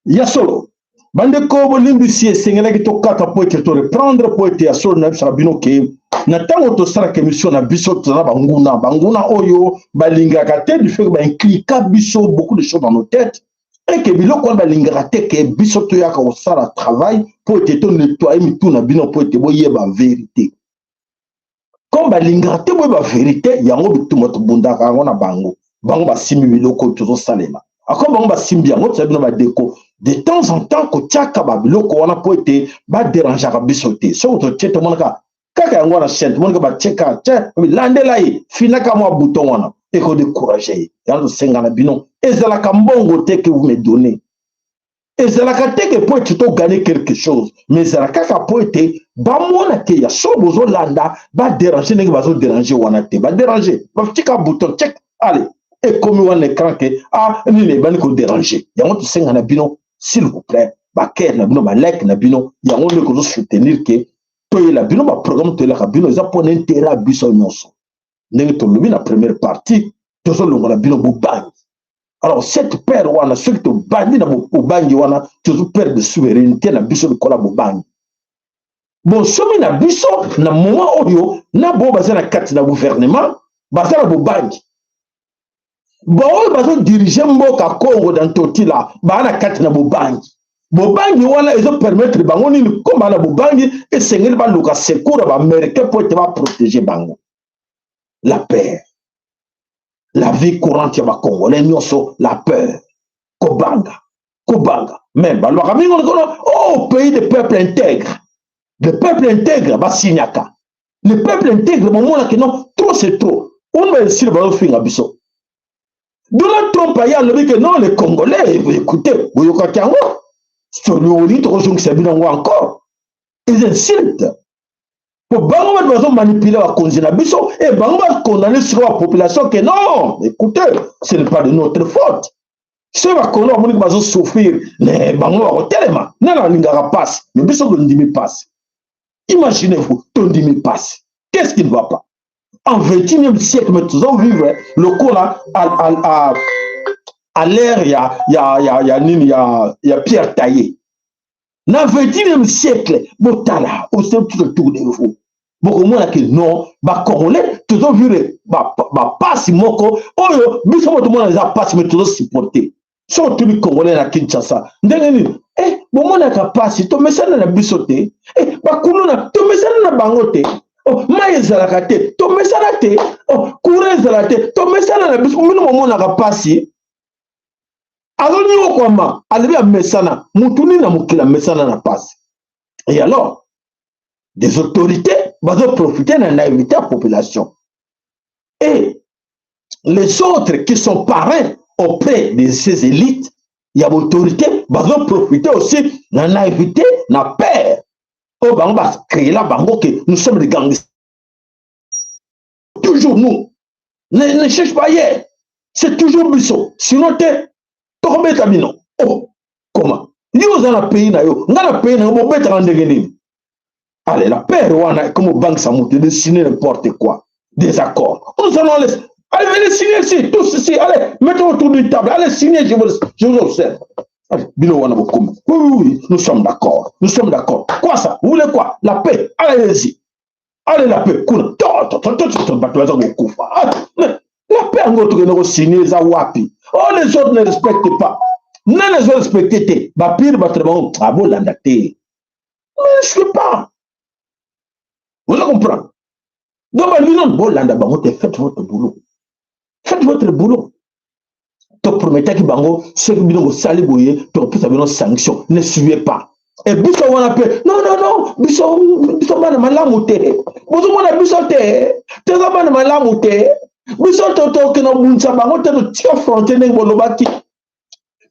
Ya solo, bandeko, bolimbisi, esengelaki tokata po ete toreprendre, po ete ya solo nayebisaka bino ke na ntango tosalaka émission na biso, toza banguna, banguna oyo balingaka te du fait bainculquer biso beaucoup de choses dans nos têtes et que biloko wana balingaka te ke biso toyaka kosala travail mpo ete tonettoyer mitu na bino mpo ete boyeba vérité. Comme balingaka te boyeba vérité, yango bitumba tobundaka yango na bango. Bango basimbi biloko oyo tozosalela ako, bango basimbi yango. Toza bino badeko, de temps en temps kotiaka babiloko wana mpo ete baderangeaka biso te. Soki totie, tomonaka kaka yango wana chaîne, tomonaka batie kaka tie, landela ye, finaka mwa bouton wana, ekodécourager ye. Yango tosenga na bino, ezalaka mbongo te que vous me donnez, ezalaka te ke mpo ete togagner quelque chose, mais ezalaka kaka mpo ete bamona te ya so bozolanda, badéranger ndenge bazodéranger wana te. Badéranger, batika bouton check, allez, ekomi wana écran ke ah nini ebandi kodéranger. Yango tosenga na bino, s'il vous plaît, bacœur na bino, balike na bino, yango nde kozosoutenir ke toyela bino baprogramme. Toyelaka bino eza mpona intérêt ya biso nyonso. Ndenge tolobi na première partie, tozolongola bino bobangi. Alors cette peur wana, soki tobandi na bobangi wana, tozoperdre souveraineté na biso lokola bobangi bonsomi na biso. Na moment oyo na boyo baza na kati na gouvernement, baza na bobangi. Baoyo bazodiriger mboka Congo na Ntotila baa na kati na bobangi. Bobangi wana ezopermettre bango nini? Koma na bobangi, esengeli baluka secours ya baaméricain mpo ete baprotéger bango. La peur, la vie courante ya bacongolais nyonso, la peur, kobanga, kobanga. Mais balobaka mingi kono oh, pays de peuple intègre, le peuple intègre basignaka, le peuple intègre bomonaki non, trop c'est trop. Oyo baesili bazofinga biso. Donald Trump aye, alobi ke non, les Congolais, écoutez, boyokaki yango, olingi tokozongisa bino yango encore. Eza insulte po bango bato bazomanipuler bakonzi na biso e bango bacondamner sikoyo bapopulation ke non, écoutez, ce n'est pas de notre faute. Soki bakongo bamoniki bazosouffrir, bango bakotelema. Nani alingaka mpasi? Mais biso tondimi mpasi. Imaginez-vous, tondimi mpasi. Qu'est-ce qui ne va pas en 21e siècle? Mais tozovivre lokola à l'ère ya nini, ya pierre taillée na 21e siècle. Botala tout autour de vous, bokomona ke non, bacongolais tozovivre bapasi moko oyo biso mo tomona eza pasi, mais tozosupporter. Soki otuni Congolais na Kinshasa ndenge nini, bomonaka pasi, tomesana na biso te. Bakuluna, tomesana na bango te. Oh, mai ezalaka te, tomesana te. Oh, courant ezala te, tomesana na biso. Bino bomonaka pasi, azonyokwama, alobi amesana. Mutu nini na mokili amesana na pasi? Et alors des autorités bazoprofiter na naïveté ya population et les autres qui sont parrains auprès de ces élites ya baautorité bazoprofiter aussi na naïveté, na peur oyo bango bacréela bango ke nous sommes des gangs, toujours nous, ne cherche pas ailleurs, c'est toujours biso, sinon te tokobeta bino. Oh, comment yo oza na pays na yo, nga na pays na yo, bobetaka ndenge nini? Allez, la peur wana comme obangisa moto de signer n'importe quoi, des accords, nous allons laisser. Allez, venez signer ici, tous ici, allez, mettons autour d'une table, allez signer, je vous observe. Allez, bino wana bokomi, oui, nous sommes d'accord, nous sommes d'accord. Quoi ça? Vous voulez quoi? La paix? Allez-y, allez, la paix kuna to to to to to, bato baza kokufa. Mais la paix yango tokende kosigner eza wapi? Oh, les autres ne respectent pas. Nani azorespecter te? Bapire bato na bango abolanda te. Mais je sais pas, vous comprendre. Donc balobi non, bolanda bango te, faites votre boulot, faites votre boulot. Toprometaki bango soki bino bosali boye, tokopesa bino sanction. Ne suivez pas e biso wana mpe. Non, non, non, biso, biso bana malamu te, bozomona biso te, toza bana malamu te. Biso tokende kobundisa bango te, totika frontière ndenge bolobaki,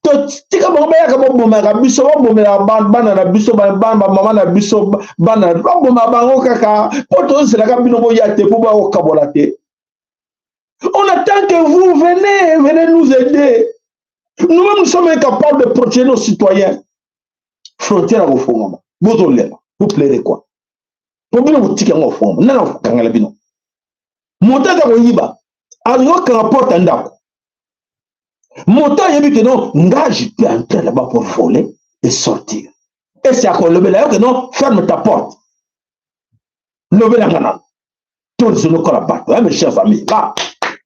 totika bango bayaka babomaka biso, babomelaka bana na biso, bamama na biso, bana babomaka bango kaka mpo tozoselaka bino boya te mpo bakokabola te. On attend que vous venez, venez nous aider. Nous-mêmes, nous sommes incapables de protéger nos citoyens. Frontière akofongama, bozolela, vous pleurez quoi? Po bino botika yango ofongama, nani akokangela bino? Moto aza koyiba, azokanga porte ya ndako. Moto ayebi ke non, nga je peux entrer là-bas pour voler et sortir. Ese akolobela yo ke non, ferme ta porte. Lobela nga nano. Tozolokola bato, hein, mes chers amis. Là,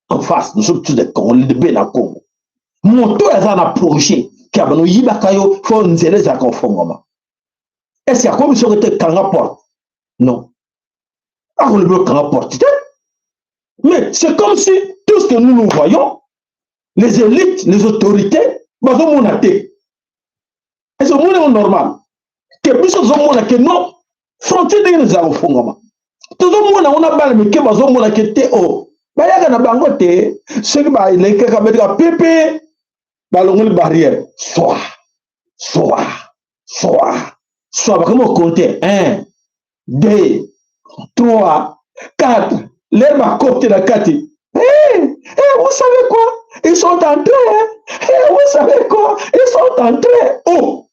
en face, nous sommes tous des Congolais de Bena Congo. Moto oyo aza na projet ke abano oyibaka yo fo nzela ezalaka ofongwama. Ese akomi soki te kanga porte. Non. Akolobela okanga porte te. Mais c'est comme si tout ce que nous nous voyons, les élites, les autorités, bazomona te. Ese omoni yango normal ke biso tozomona ke non, frontière ndenge ezala kofongwama, tozomona yango na bana mike bazomona ke te o oh, bayaka na bango te. Soki balekaka betika pepe, balongoli barrière, swa swa swa swa, bakomi kokonte 1, 2, 3, 4, lere bakoti na kati. Hey, hey, vous savez quoi? Ils sont entrés. Hein? Hey, vous savez quoi? Ils sont entrés. Oh!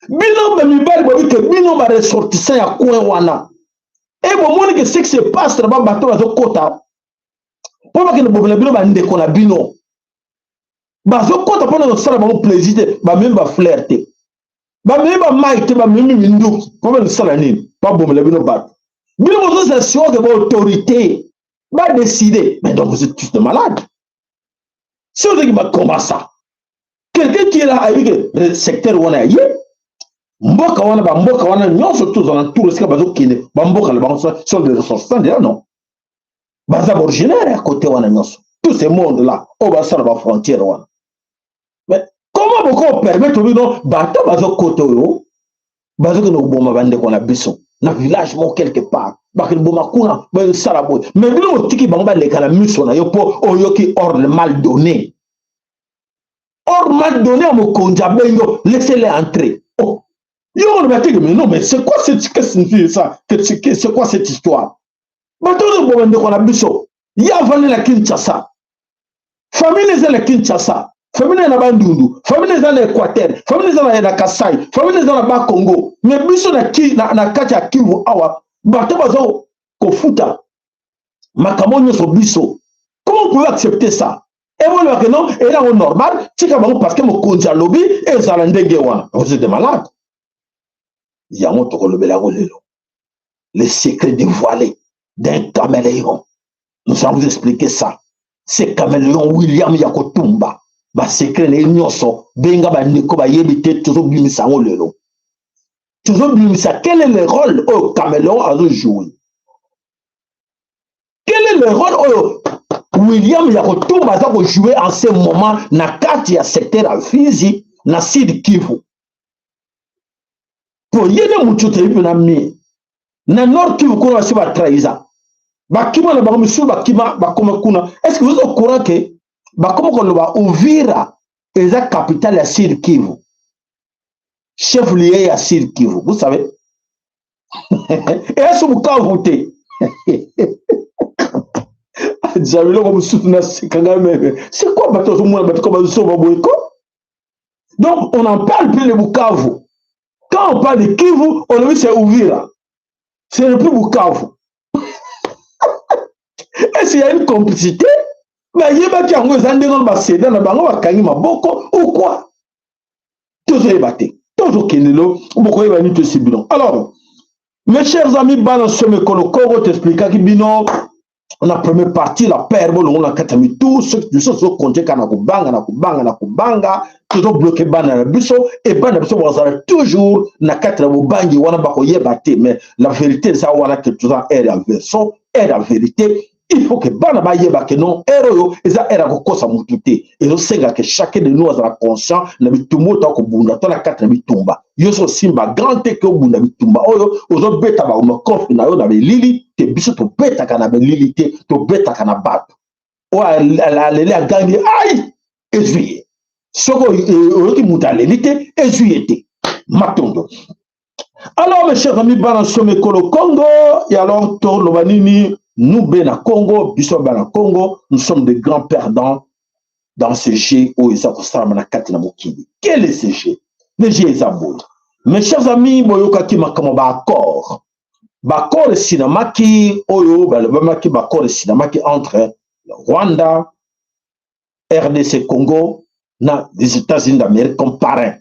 Bino ba mibali boyebi ke bino ba ressortissant ya coin wana e bomoni ke ce qui se passe na ba bato bazokota mpo bakende bobela bino bandeko na bino bazokota mpona kosala bango plaisir te, bamemi bafleur te, bamemi bamai te, bamemi minduki mpo bakosala nini? Babomela bino bato. Bino bozozela sikoyo ke baautorité badécide. Mais donc vous êtes tous de malades. Si ozaki bakoma ça, quelqu'un qui est là ayebi ke secteur wana ya ye, mboka wana, bamboka wana nyonso tozala na tour esika bazokende, bamboka na bango sont des ressortissants déjà, non, baza baoriginaire ya côté wana nyonso, tout ce monde là oyo basala bafrontière wana. Mais comment boko permettre bino bato bazokota oyo bazokende koboma bandeko na biso na village moko quelque part, bakende boma kuna, bazosala boye, mais bino botiki bango baleka na miso na yo mpo oyoki ordre mal donné, ordre mal donné ya mokonzi abengi yo, laissez-les entrer. Oh, yo oloba teke, mais non, mais c'est quoi cette, qu'est-ce que ça, c'est quoi cette histoire? Bato oyo boma ndeko na biso, ye avandi na Kinshasa, famille eza na Kinshasa, famille na Bandundu, famille eza na Équateur, famille eza na Kasai, famille eza na Bakongo, mais biso na, na kati ya Kivu awa, bato baza kofuta makambo nyonso biso. Comment vous pouvez accepter ça? Ebolobake non, eyango normal, tika bango parce que mokonzi alobi ezala ndenge wana. Vous êtes des malades. Yango tokolobela yango lelo, les secrets dévoilés d'un caméléon. Nous allons vous expliquer ça. Ce caméléon William Yakotumba, basecret na ye nyonso, benga bandeko bayebi te, tozobimisa yango lelo. Tozobimisa quel est le rôle oyo caméléon azojouer, quel est le rôle oyo William Yakotumba aza kojouer en ce moment na kati ya secteur ya Fizi na Sud Kivu, po ye nde motu toyebi mpena mie na Nord Kivu kuna basi batrahisa, bakima na bango, misusu bakima bakoma kuna. Est ce que vous êtes au courant ke bakoma koloba Uvira eza capitale ya Sud Kivu, chef lieu ya Sud Kivu? Vous savez, eyaso Bukavu te. Ja biloko mosusu naseka ngai meme, c'est quoi? Bato azomona bato ko bazosoba boye ko. Donc on en parle plus de Bukavu. Quand on parle de Kivu, on dit c'est Uvira, ce n'est plus Bukavu. Est-ce qu'il y a une complicité? Bayebaki yango eza ndenge wana, baseda na bango bakangi maboko ou quoi? Tozoyeba te, tozokende lo bokoyeba nini tosi bino. Alors, mes chers amis, bana somekolo Kongo, toexplikaki bino na première partie la père bolongo na kati ya mitu. Soki biso tozokonte kaka na kobanga, na kobanga, na kobanga, tozobloke bana na biso e bana na biso bazala toujours na kati na bobangi wana, bakoyeba te. Mais la vérité eza wana ke toza ère ya version, ère ya vérité. Il faut que bana bayeba ke non, ère oyo eza ère ya kokosa motu te. Ezosenga ke chacun de nous azala conscient na bitumba oyo toakobunda to na kati na bitumba. Yo so osimba grand te ke obunda bitumba oyo ozobeta bamakofi na yo na belili te. Biso tobetaka na belili te, tobetaka na bato oyo aleli, agangi, ai ezwi ye. Soki oyoki moto aleli te, ezwi ye te. Matondo. Alors, mes chers amis, bana somekolo Congo, et alors toloba nini? Nous bena Congo, biso bana Congo, nous sommes des grands perdants dans ce jeu oyo eza kosalama na kati na mokili. Quel est ce jeu? Le jeu eza boye, mes chers amis. Boyokaki makambo baaccord, baaccord esinamaki oyo balobamaki, baaccord esinamaki entre Rwanda, RDC Congo na les États-Unis d'Amérique comme parrain.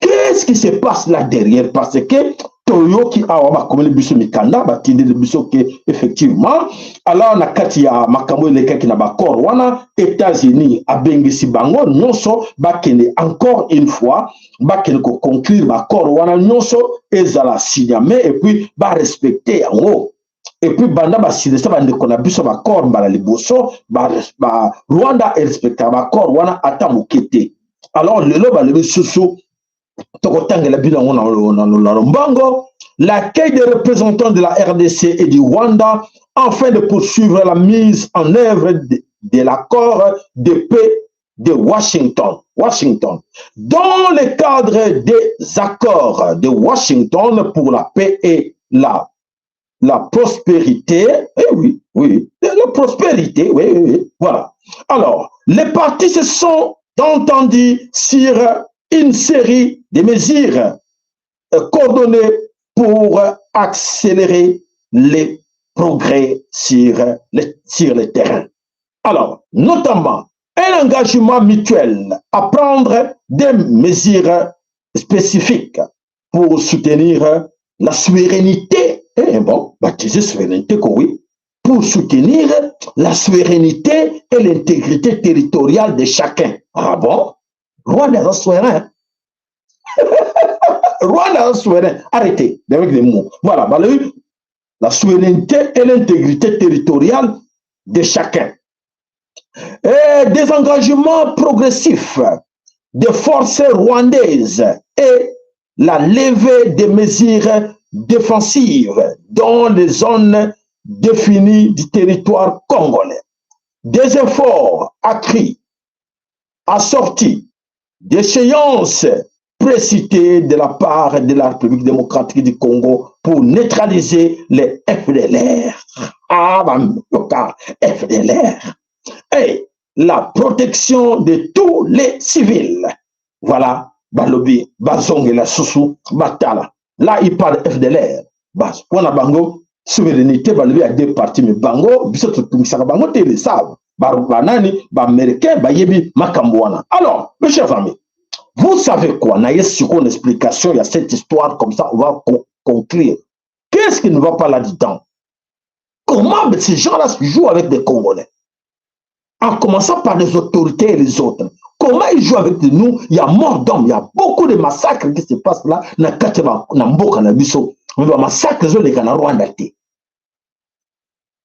Qu'est-ce qui se passe là derrière? Parce que toyoki awa bakomeli biso mikanda, batindeli biso ke effectivement, alors na kati ya makambo elekaki na baaccord wana, États-Unis abengisi bango nyonso bakende encore une fois, bakende koconclure baaccord wana nyonso, ezala signame et puis barespecte yango. Et puis banda basilisa bandeko na biso baaccord mbala liboso, ba, ba Rwanda erespectaka baaccord wana ata moke te. Alors lelo balobi susu, tokotangela bino yango na lombango: l'accueil des représentants de la RDC et du Rwanda afin de poursuivre la mise en œuvre de l'accord de paix de Washington. Washington. Dans le cadre des accords de Washington pour la paix et la prospérité, eh oui, la prospérité, oui, voilà. Alors, les parties se sont entendues sur une série de mesures coordonnées pour accélérer les progrès sur le terrain. Alors, notamment, un engagement mutuel à prendre des mesures spécifiques pour soutenir la souveraineté, eh bon, baptiser souveraineté, oui, pour soutenir la souveraineté et l'intégrité territoriale de chacun. Ah bon? Rwanda est souverain. Rwanda est souverain. Arrêtez avec les mots. Voilà, bah, la souveraineté et l'intégrité territoriale de chacun. Et des engagements progressifs des forces rwandaises et la levée des mesures défensives dans les zones définies du territoire congolais. Des efforts accrus assortis d'échéances précitées de la part de la République démocratique du Congo pour neutraliser les FDLR. Ah, bah, FDLR. Et la protection de tous les civils. Voilà, balobi, bazongela susu, batala. Là, il parle FDLR. Bas, wana bango, souveraineté, balobi ya deux parties, mais bango, biso totungisaka bango te, ils savent. Banani, baaméricain, bayebi makambo wana. Alors, mes chers amis, vous savez quoi? Naye sikoyo une explication, il y a cette histoire comme ça, on va conclure. Qu'est-ce qui ne va pas là-dedans? Comment ces gens-là jouent avec des Congolais? En commençant par les autorités et les autres. Comment ils jouent avec nous? Il y a mort d'hommes, il y a beaucoup de massacres qui se passent là, na kati na mboka na biso. Mais ba massacres ezoleka na Rwanda te.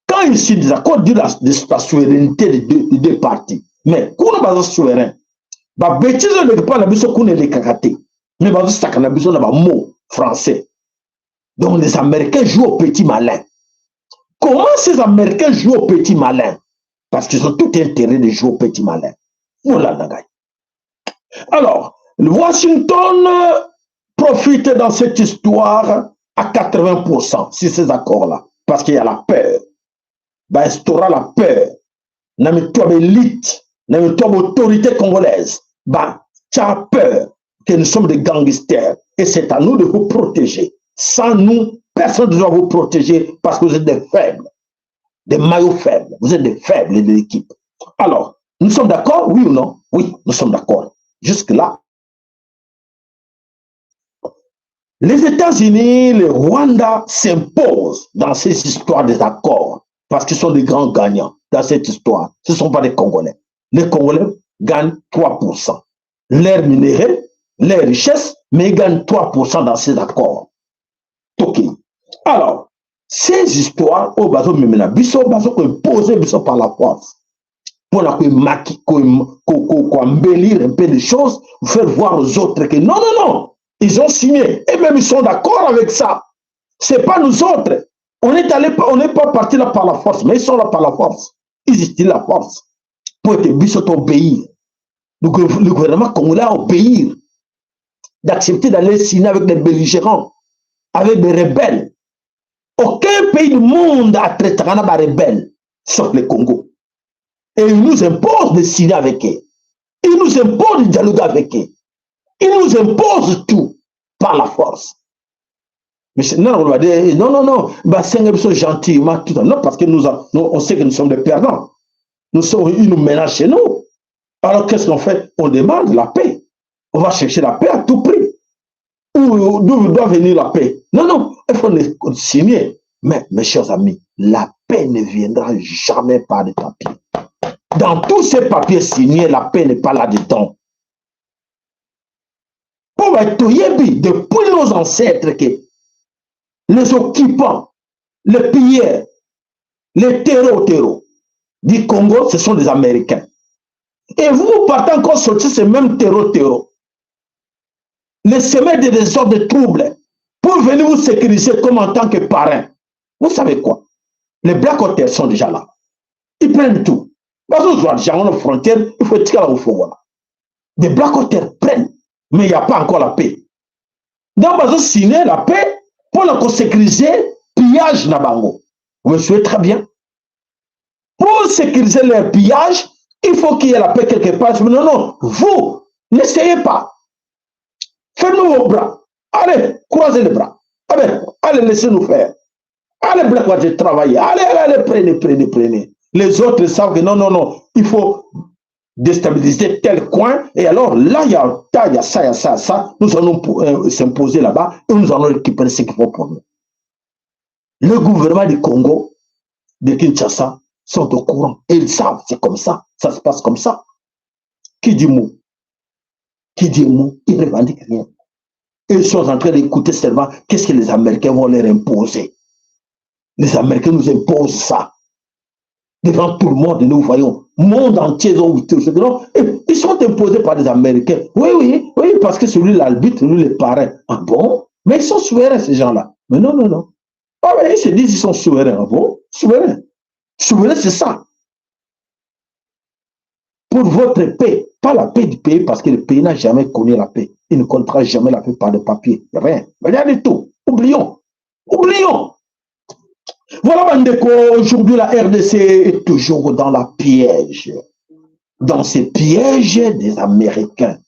Quand ils signent des accords de la souveraineté des deux parties, mais kuna baza souverain. Ba bêtises eleka pa na biso kuna elekaka te. Mais bazosaka na biso na ba mots français. Donc les Américains jouent au petit malin. Comment ces Américains jouent au petit malin? Parce qu'ils ont tout intérêt de jouer au petit malin. Voilà, ngai. Alors, Washington profite dans cette histoire à 80% sur ces accords-là. Parce qu'il y a la peur. Bah, instaura la peur. Na mito élite, na mito autorité congolaise. Bah, tu as peur que nous sommes des gangsters. Et c'est à nous de vous protéger. Sans nous, personne ne doit vous protéger parce que vous êtes des faibles. Des maillots faibles. Vous êtes des faibles de l'équipe. Alors, nous sommes d'accord, oui ou non? Oui, nous sommes d'accord. Jusque-là. Les États-Unis, le Rwanda s'imposent dans ces histoires des accords parce qu'ils sont des grands gagnants dans cette histoire. Ce ne sont pas des Congolais. Les Congolais gagnent 3%. L'air minerai, les richesses, mais ils gagnent 3% dans ces accords. Ok. Alors, ces histoires, oyo bazomemela biso, bazokoimpose biso par la force mpona koembellir un peu les choses, faire voir aux autres que non, non, non, ils ont signé et même ils sont d'accord avec ça. C'est pas nous autres. On est allé, on n'est pas parti là par la force, mais ils sont là par la force. Ils utilisent la force pour être biso obéir. Le gouvernement congolais a obéir, d'accepter d'aller signer avec des belligérants, avec des rebelles. Aucun pays du monde a traité un rebelle, sauf le Congo. Et ils nous imposent de signer avec eux. Ils nous imposent de dialoguer avec eux. Ils nous imposent tout par la force. Mais non, on va dire, non, non, non, bah, c'est gentiment, tout ça. Non, parce que nous, on sait que nous sommes des perdants. Nous sommes, ils nous menacent chez nous. Alors qu'est-ce qu'on fait? On demande la paix. On va chercher la paix à tout prix. Où, d'où doit venir la paix? Non, non, il faut signer. Mais, mes chers amis, la paix ne viendra jamais par des papiers. Dans tous ces papiers signés, la paix n'est pas là-dedans. Pour depuis nos ancêtres, que les occupants, les pilleurs, les terreaux du Congo, ce sont des Américains. Et vous partez encore sortir ces mêmes terreaux, les semeurs de désordre, de troubles, pour venir vous sécuriser comme en tant que parrain. Vous savez quoi? Les Black Hotels sont déjà là. Ils prennent tout. Parce que nous avons frontière, il faut tirer au fond. Voilà. Des Black Hotels prennent, mais il n'y a pas encore la paix. Donc, ils ont signé la paix pour la sécuriser pillage na bango. Vous me suivez très bien. Pour sécuriser leur pillage, il faut qu'il y ait la paix quelque part. Non, non, vous, n'essayez pas. Fermez vos bras. Allez, croisez les bras. Allez, allez, laissez-nous faire. Allez, Black Water, travailler. Allez, allez, allez, prenez, prenez, prenez. Les autres savent que non, non, non, il faut déstabiliser tel coin. Et alors là, il y a ça, il y a ça, il y a ça, ça. Nous allons s'imposer là-bas et nous allons récupérer ce qu'il faut pour nous. Le gouvernement du Congo, de Kinshasa, sont au courant. Et ils savent, c'est comme ça, ça se passe comme ça. Qui dit mot? Qui dit mot? Ils ne revendiquent rien. Ils sont en train d'écouter seulement qu'est-ce que les Américains vont leur imposer. Les Américains nous imposent ça. Devant tout le monde, nous voyons, monde entier, ils sont imposés par les Américains. Oui, oui, oui, parce que celui l'arbitre, lui le parrain. Ah bon? Mais ils sont souverains, ces gens-là. Mais non, non, non. Ah, mais ils se disent qu'ils sont souverains. Ah bon? Souverains. Souverain, c'est ça. Pour votre paix, pas la paix du pays, parce que le pays n'a jamais connu la paix. Il ne connaîtra jamais la paix par le papier. Rien. Rien du tout. Oublions. Oublions. Voilà, Bandeko, aujourd'hui, la RDC est toujours dans la piège. Dans ces pièges des Américains.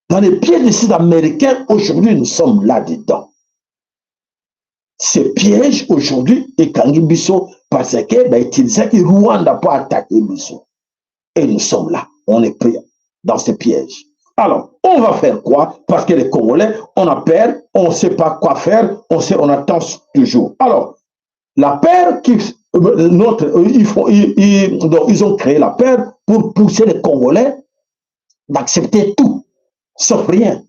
Dans les pièges de ces Américains, aujourd'hui, nous sommes là-dedans. Ces pièges, aujourd'hui, ekangi biso, parce que, ben, utilisé Rwanda pour attaquer biso. Et nous sommes là. On est pris dans ces pièges. Alors, on va faire quoi? Parce que les Congolais, on a peur, on ne sait pas quoi faire, on sait, on attend toujours. Alors, la peur qui, notre, ils font, ils, donc, ils ont créé la peur pour pousser les Congolais d'accepter tout, sauf rien.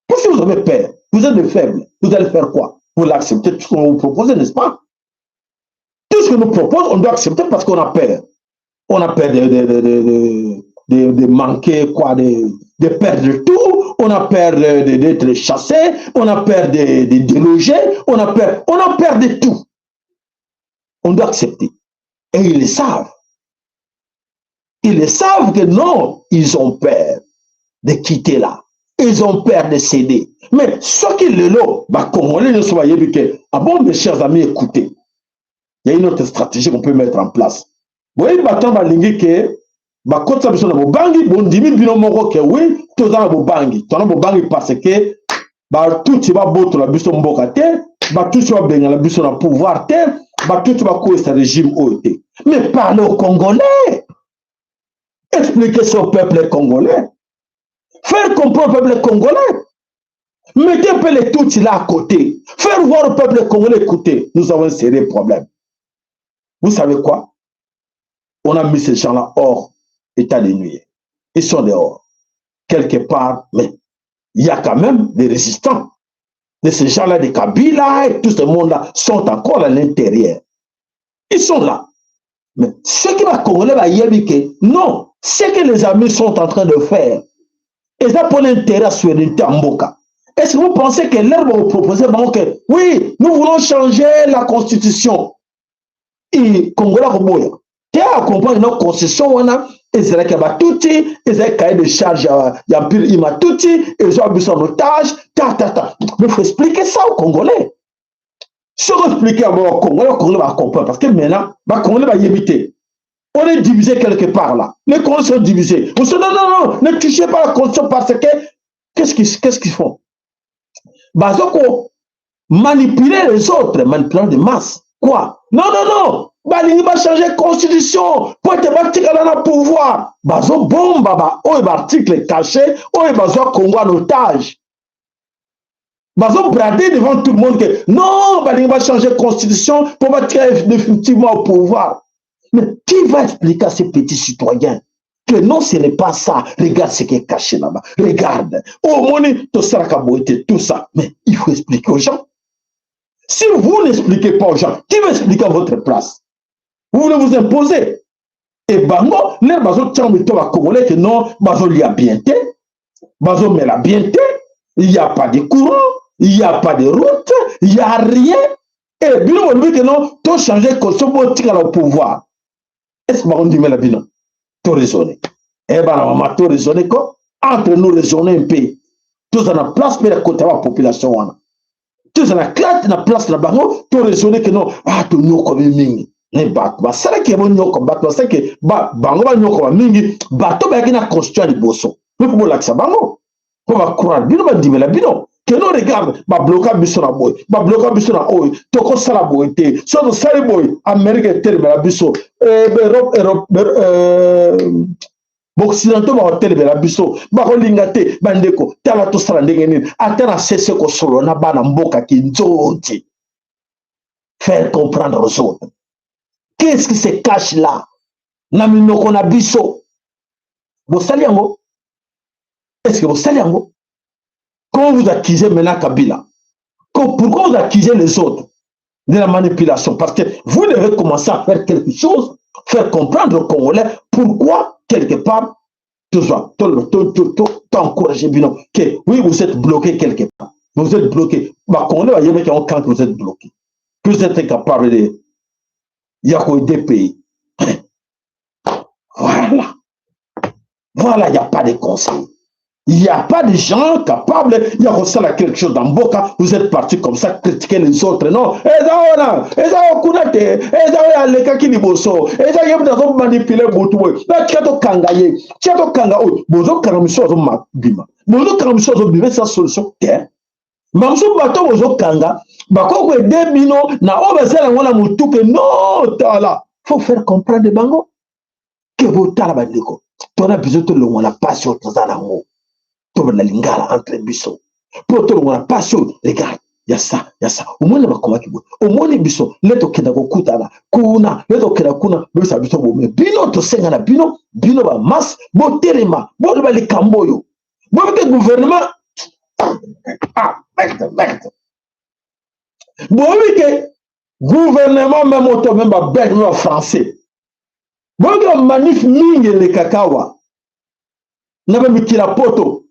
Parce que vous avez peur, vous êtes des faibles, vous allez faire quoi? Vous l'acceptez tout ce qu'on vous propose, n'est-ce pas? Tout ce que nous propose, on doit accepter parce qu'on a peur. On a peur de manquer, quoi, de perdre tout, on a peur d'être chassé, on a peur de déloger, on a peur de tout. On doit accepter. Et ils le savent. Ils le savent que non, ils ont peur de quitter là. Ils ont peur de céder. Mais ceux qui le l'ont, bah, Congolais ne soient que, ah bon, mes chers amis, écoutez. Il y a une autre stratégie qu'on peut mettre en place. Vous voyez, bato balingi que, bah, quand ça biso na bobangi, bon, dimi bino moko que oui, toza na bobangi. Toza na bobangi parce que, bah, tout va botola biso mboka te, bah, tout va bengana biso na pouvoir te, bah, tout va couper ce régime oyo te. Mais parlez aux Congolais. Expliquez ça au peuple congolais. Faire comprendre au peuple congolais. Mettez un peu les Tutsis là à côté. Faire voir au peuple congolais, écoutez, nous avons un sérieux problème. Vous savez quoi? On a mis ces gens-là hors état de nuire. Ils sont dehors. Quelque part, mais il y a quand même des résistants. De ces gens-là, des Kabila et tout ce monde-là sont encore à l'intérieur. Ils sont là. Mais ce qui va Congolais va y que non, ce que les amis sont en train de faire, et ça pour l'intérêt à souveraineté en mboka. Est-ce que vous pensez que l'heure va vous proposer, bon, que oui, nous voulons changer la constitution. Et Congolais Roboya, tu as comprendre notre constitution, on a, ezalaki ya batuti, ezalaki cahier de charge ya Empire Hima Tutsi, ezwa biso en otage, ta ta ta. Mais il faut expliquer ça aux Congolais. Si on explique aux Congolais, les Congolais vont comprendre. Parce que maintenant, les Congolais vont éviter. On est divisé quelque part là. Les Congolais sont divisés. On se dit non, non, non, ne touchez pas la constitution parce que qu'est-ce qu'ils font? Bazoko manipuler les autres, manipuler des masses. Quoi? Non, non, non. Balingi bachange constitution mpo ete batikala na pouvoir. Bazobomba ba oyo baarticle caché oyo bazwa Congo en otage. Bazobrade devant tout le monde que non, balingi bachange constitution mpo batikala définitivement au pouvoir. Mais qui va expliquer à ces petits citoyens que non, ce n'est pas ça? Regarde ce qui est caché là-bas. Regarde. Au moins, tout ça, tout ça. Mais il faut expliquer aux gens. Si vous n'expliquez pas aux gens, qui va expliquer à votre place? Vous voulez vous imposer. Et bango, l'air bazo tient mito ba Congolais que non, bazo lia bien te, bazo mela bien te, il n'y a pas de courant, il n'y a pas de route, il n'y a rien. Et bino bolobi que non, to changer constitution pour tikala au pouvoir. Est-ce que bakondimela bino? To raisonner. Eh bana mama, to raisonner ko entre nous, raisonner un peu. Toza na place mpe ya kota ba population wana. Toza na clate na place na bango, to raisonner que non, ah, tonyokomi mingi. Ne bato basalaki yango nyoko, bato basalaki bango banyokoma mingi, bato bayaki na constitution ya liboso. Mpe mpo bolakisa bango, mpo bacroire bino, bandimela bino que non, regarde, babloka biso na boye, babloka biso na oyo, tokosala boye te. So tosali boye, Amérique etelemela biso, Europe, Europe, baoccidentaux bakotelemela biso, bakolinga te. Bandeko, tala, tosala ndenge nini? Ata na sese kosolola na bana mboka kinzonzi, faire comprendre aux autres qu'est-ce qui se cache là na minoko na biso. Bosali yango? Est-ce que bosali yango? Comment vous accusez maintenant Kabila? Pourquoi vous accusez les autres de la manipulation? Parce que vous devez commencer à faire quelque chose, faire comprendre aux Congolais pourquoi, quelque part, tout ça, tout, tout, tout, encourager bino que oui, vous êtes bloqué quelque part. Vous êtes bloqué. Bah, Congolais, quand vous êtes bloqué, que vous êtes incapable de y a des pays. Voilà. Voilà, il n'y a pas de conseil. Il n'y a pas de gens capables, il y a ça quelque chose dans Boka, vous êtes parti comme ça, critiquer les autres. Non, eza wana, eza okuna te, eza oyo alekaki liboso, eza ye mutu azomanipuler butu boye. Na tika tokanga ye, tika tokanga oyo, bozokanga miso azobima. Bozokanga miso azobima, eza solution te. Bamosusu bato bozokanga bakoki koaider bino na oyo basala yango na motu ke non, tala, faut faire comprendre bango ke botala, bandeko, tona biso tolongwa na pasi oyo toza nango, tobanda lingala entre biso mpo tolongwa na pasi oyo. Regarde, ya sa ya sa, omoni bakomaki boye, omoni biso nde tokenda kokutana kuna, nde tokenda kuna, boyebisa biso bome bino, tosenga na bino, bino bamasse, botelema, boloba likambo oyo boyebi te. Gouvernement, ah merde, merde, boyebi ke gouvernement même oto même babelge, même bafrançais, boyebi bamanif mingi elekaka awa na bamikili ya poto,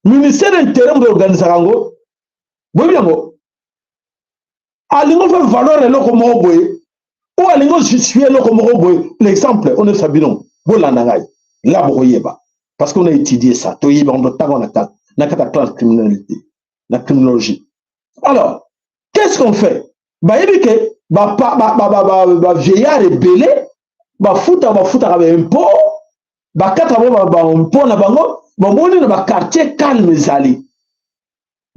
ministère intérieur moto organisaka yango. Boyebi yango, alingi ofe valeur eloko moko boye, oyo alingi ojustifie eloko moko boye. L'exemple onesa bino, bolanda ngai la, bokoyeba parce qu'on a étudié ça, toyebi yango ntango na kati ya classe criminalité, na criminologie. Alors, qu'est-ce qu'on fait? Bayebi ke bavieillard ebele bafutaka, bafutaka baimpôt, bakata bango baimpôt na bango. Bamoni na baquartier calme ezali,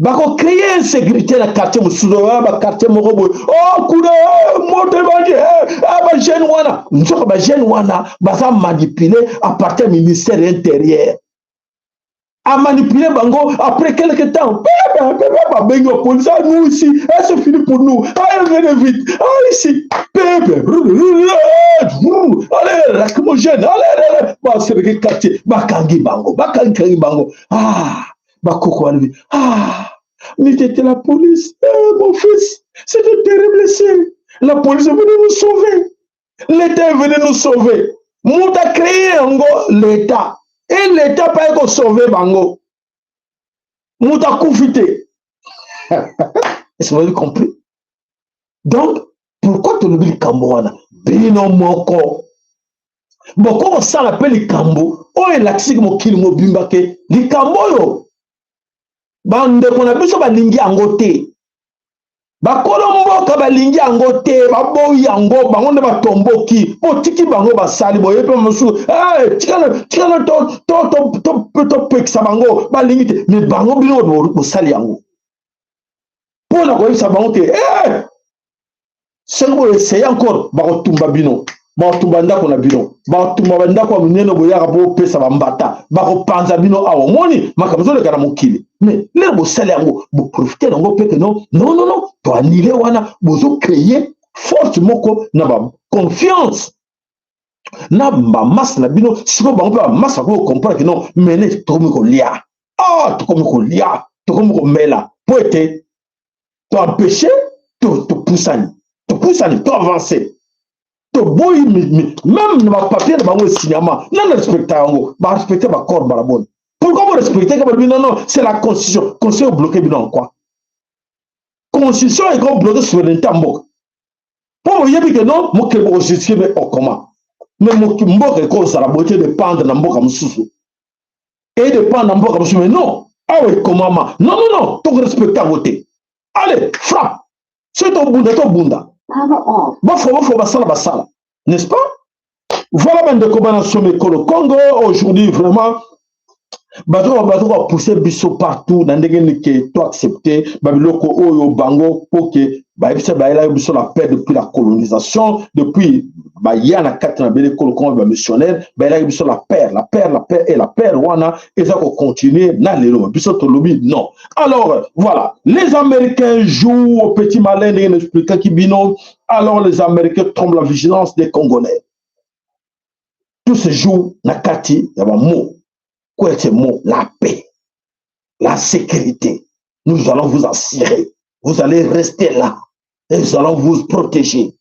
bakocréer insécurité na quartier mosusu, baquartier moko boye, oh kuna moto ebandi, bajeune wana. Nzoka bajeune wana baza manipulé à partir ya ministère intérieur, amanipuler bango. Après quelque temps, babengi bapolice: ah, nous ici, ah, c'est fini pour nous, ah, venez vite, ah, ici, pepe, allez, lacrymogène, allez, allez, basereke quartier, bakangi bango, bakangi bango. Ah, bakoko balobi: ah, mais c'était la police, eh, mon fils, c'était terrible ici, la police est venue nous sauver, l'État est venu nous sauver. Moto a créé yango, l'État, et l'État mpe aye kosauve bango, moto akufi te. Est-ce que vous avez compris? Donc pourquoi tolobi likambo wana? Bino moko boko kosala mpe likambo oyo elakisiki mokili mobimba ke likambo oyo bandeko na biso balingi yango te, bakolo mboka balingi yango te, baboyi yango, bango nde batomboki. Botiki bango basali boye mpe mosusu, tikana topekisa bango, balingi te. Me bango, bino bosali yango mpo na koyebisa bango te. Soki boessaye encore, bakotumba bino, bakotumba ndako na bino, bakotumba bandako ya minene boyaka bopesa bambata, bakopanza bino. Awa omoni makambo ezoleka na mokili. Mais lelo bosali yango, boprofite yango mpe ke non, non, non, non, toannuler wana. Bozocréer force moko na baconfiance na bamasse na bino. Sikoyo bango mpe bamasse bakoki kocomprendre ke non, mene tokomi kolia, ah, tokomi kolia, tokomi komela, mpo ete toempêche, topusani, topusani, toavance, toboyi. Même na bapapier na bango esignama, nani respecta yango? Barespecte baaccord mbala boni? Pourquoi borespecte ka balobi non, non, c'est la constitution? Constitution ebloke bino en quoi? Constitution ekobloke souveraineté ya mboka mpo boyebi ke non, mokili bokojustifie me okoma mais mboka ekozala boye te, dépendre na mboka mosusu, edépendre na mboka mosusu. Mais non, awa ekomama, non, non, non, tokorespecte yango te. Allez, frappe. Soki tobunda, tobunda, bafo bafo, basala basala, n'est-ce pas? Voilà, bandeko bana somi ekolo Congo, aujourd'hui vraiment bato bapousser biso partout na ndenge nini ke to accepte babiloko oyo bango, mpo ke bayebisa, bayelaki biso la paix depuis la colonisation, depuis baya na kati na bele ekolo Kongo, bamissionnaire bayelaki biso la paix, la paix, la paix, et la paix wana eza kocontinue na lelo. Biso tolobi non. Alors voilà, les Américains jouent au petit malin, ndenge naexplikaki bino. Alors les Américains trompent la vigilance des Congolais. Tout se joue na kati ya bamo. Quoi, ce mot, la paix, la sécurité, nous allons vous assurer, vous allez rester là et nous allons vous protéger.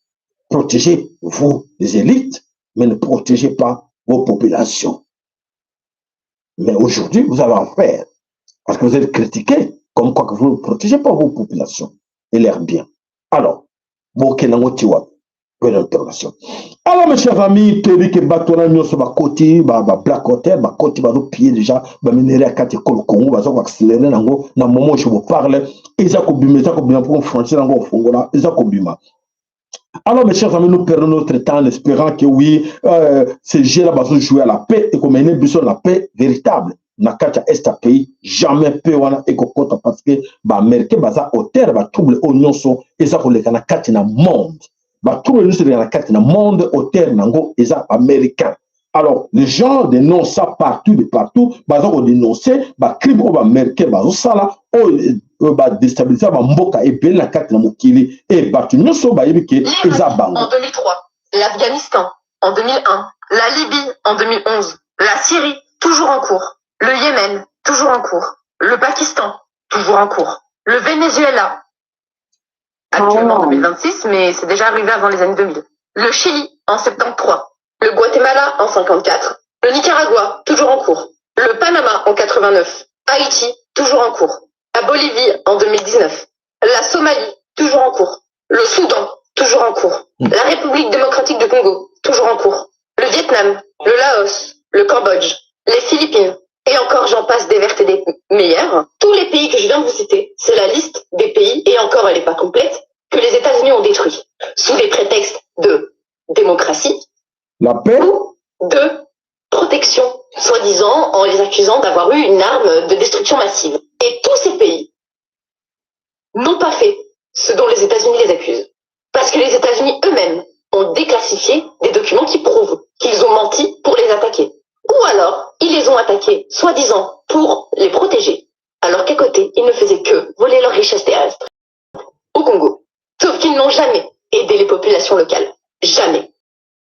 Protégez vous, les élites, mais ne protégez pas vos populations. Mais aujourd'hui, vous avez affaire, parce que vous êtes critiqué, comme quoi que vous ne protégez pas vos populations et leurs biens. Alors, bokende yango ti wapi? Point d'interrogation. Alors, mes chers amis, toyebi ke bato wana nyonso bakoti bablack water, bakoti, bazopiller déjà baminerais ya kati ekolo Congo, baza koaccélérer yango. Na moment je vous parle, eza kobima, eza kobima mpo frontière yango kofongola, eza kobima. Alors, mes chers amis, nous perdons notre temps en espérant que oui, ces jeux-là vont jouer à la paix et qu'on mène la paix véritable. Na kati ya est ya pays, jamais paix wana ekokota, parce que baaméricain baza auteur batrouble oyo nyonso eza koleka na kati na monde. Batrouble nyonso eleka na kati na monde, auteur nango eza américain. Alors les gens dénoncent ça partout, de partout baza kodénoncer bacrime oyo baaméricain bazosala, oyo badéstabiliser bamboka ebele na kati na mokili, e bato nyonso bayebi ke eza bango. En 2003, l'Afghanistan en 2001, la Libye en 2011, la Syrie toujours en cours, le Yémen toujours en cours, le Pakistan toujours en cours, le Venezuela actuellement en 2026, mais c'est déjà arrivé avant les années 2000, le Chili en 73, le Guatemala en 54, le Nicaragua toujours en cours, le Panama en 89, Haïti toujours en cours, la Bolivie en 2019, la Somalie toujours en cours, le Soudan toujours en cours, la République démocratique du Congo toujours en cours, le Vietnam, le Laos, le Cambodge, les Philippines, et encore j'en passe des vertes et des meilleures. Tous les pays que je viens de vous citer, c'est la liste des pays, et encore elle n'est pas complète, que les États-Unis ont détruits, sous des prétextes de démocratie, la paix, de protection, soi-disant en les accusant d'avoir eu une arme de destruction massive. Et tous ces pays n'ont pas fait ce dont les États-Unis les accusent. Parce que les États-Unis eux-mêmes ont déclassifié des documents qui prouvent qu'ils ont menti pour les attaquer. Ou alors, ils les ont attaqués, soi-disant, pour les protéger. Alors qu'à côté, ils ne faisaient que voler leurs richesses terrestres au Congo. Sauf qu'ils n'ont jamais aidé les populations locales. Jamais.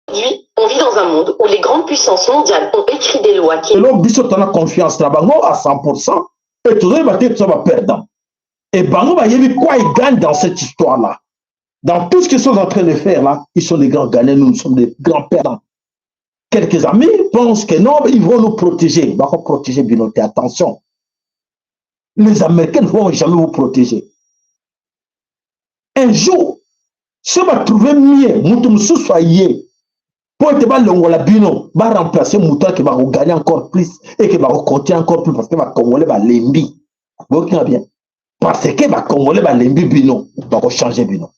Aujourd'hui, on vit dans un monde où les grandes puissances mondiales ont écrit des lois qui Lelo biso tona confiance na bango à 100% et tozoyeba te, toza baperdant. Et bango bayebi quoi ils gagnent dans cette histoire là dans tout ce qu'ils sont en train de faire là. Ils sont des grands gagnants, nous, nous sommes des grands perdants. Quelques amis pensent que non, ils vont nous protéger. Bako protéger bino te. Attention, les Américains ne vont jamais vous protéger. Un jour, soki batrouve mieux, moto mosusu aye mpo ete balongola bino, baremplace moto ake, bakogagner encore plus et ke bakocontinuer encore plus, parce que bacongolais balembi. Boyokinga bien, parce que bacongolais balembi bino, bakochange bino.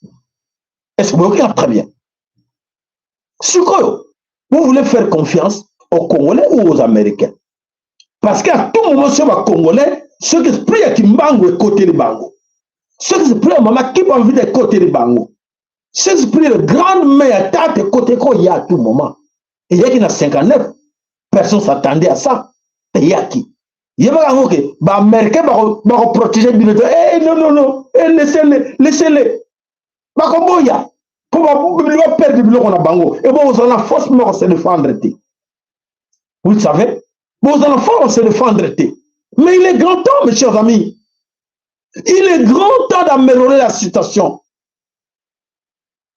Est ce que boyokinga très bien? Sikoyo, vous voulez faire confiance aux Congolais ou aux Américains? Parce qu'à tout moment, soki bacongolais, soki esprit ya Kimbangu ekoteli bango, soki esprit ya mama Kimpa Vita ekoteli bango. 16 prière grande main ya tata ekota ekoya à tout moment. Eyaki na 59, personne s'attendait à ça. Eyaki, yebaka yango ke baaméricain bakoprotege bino te. Eh, non, non, non, eh, laissez-les, laissez-les. Bakoboya mpo baperdre biloko na bango. E bozala na force moko se défendre te. Vous le savez, bozala na force se défendre te. Mais il est grand temps, mes chers amis, il est grand temps d'améliorer la situation,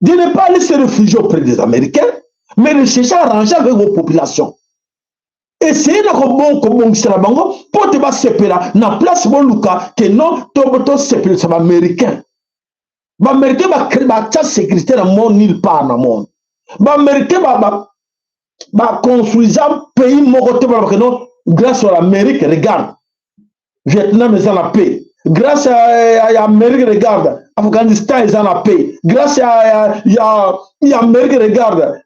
de ne pas aller se réfugier auprès des Américains, mais de chercher à arranger avec vos populations. Essayez na kobongisa na bango mpo te basepela na place. Boluka ke non, tosepelisa baaméricain. Baaméricain batia sécurité na monde nulle part na monde. Baaméricain baconstruisa pays moko te balobaka non, grâce à l'Amérique, regarde, Vietnam eza na paix grâce à Amérique, regarde, Afghanistan eza na paix grâce à ya Amérique, regarde,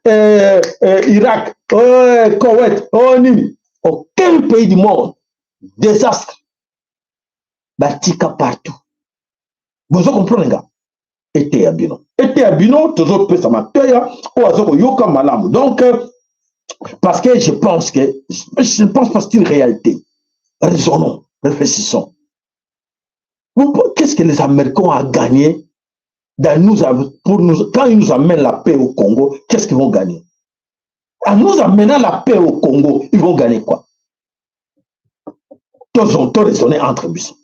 Irak, Koweït, oh, nini. Aucun pays du monde. Désastre batika partout. Bozo comprendre nga? Eteya bino, eteya bino. Tozopesa mateya oyo aza koyoka malamu. Donc, parce que je pense que, je ne pense pas, c'est une réalité. Raisonnons, réfléchissons. Qu'est-ce que les Américains ont à gagner dans nous, pour nous, quand ils nous amènent la paix au Congo? Qu'est-ce qu'ils vont gagner en nous amenant la paix au Congo? Ils vont gagner quoi? Tozo raisonner entre biso.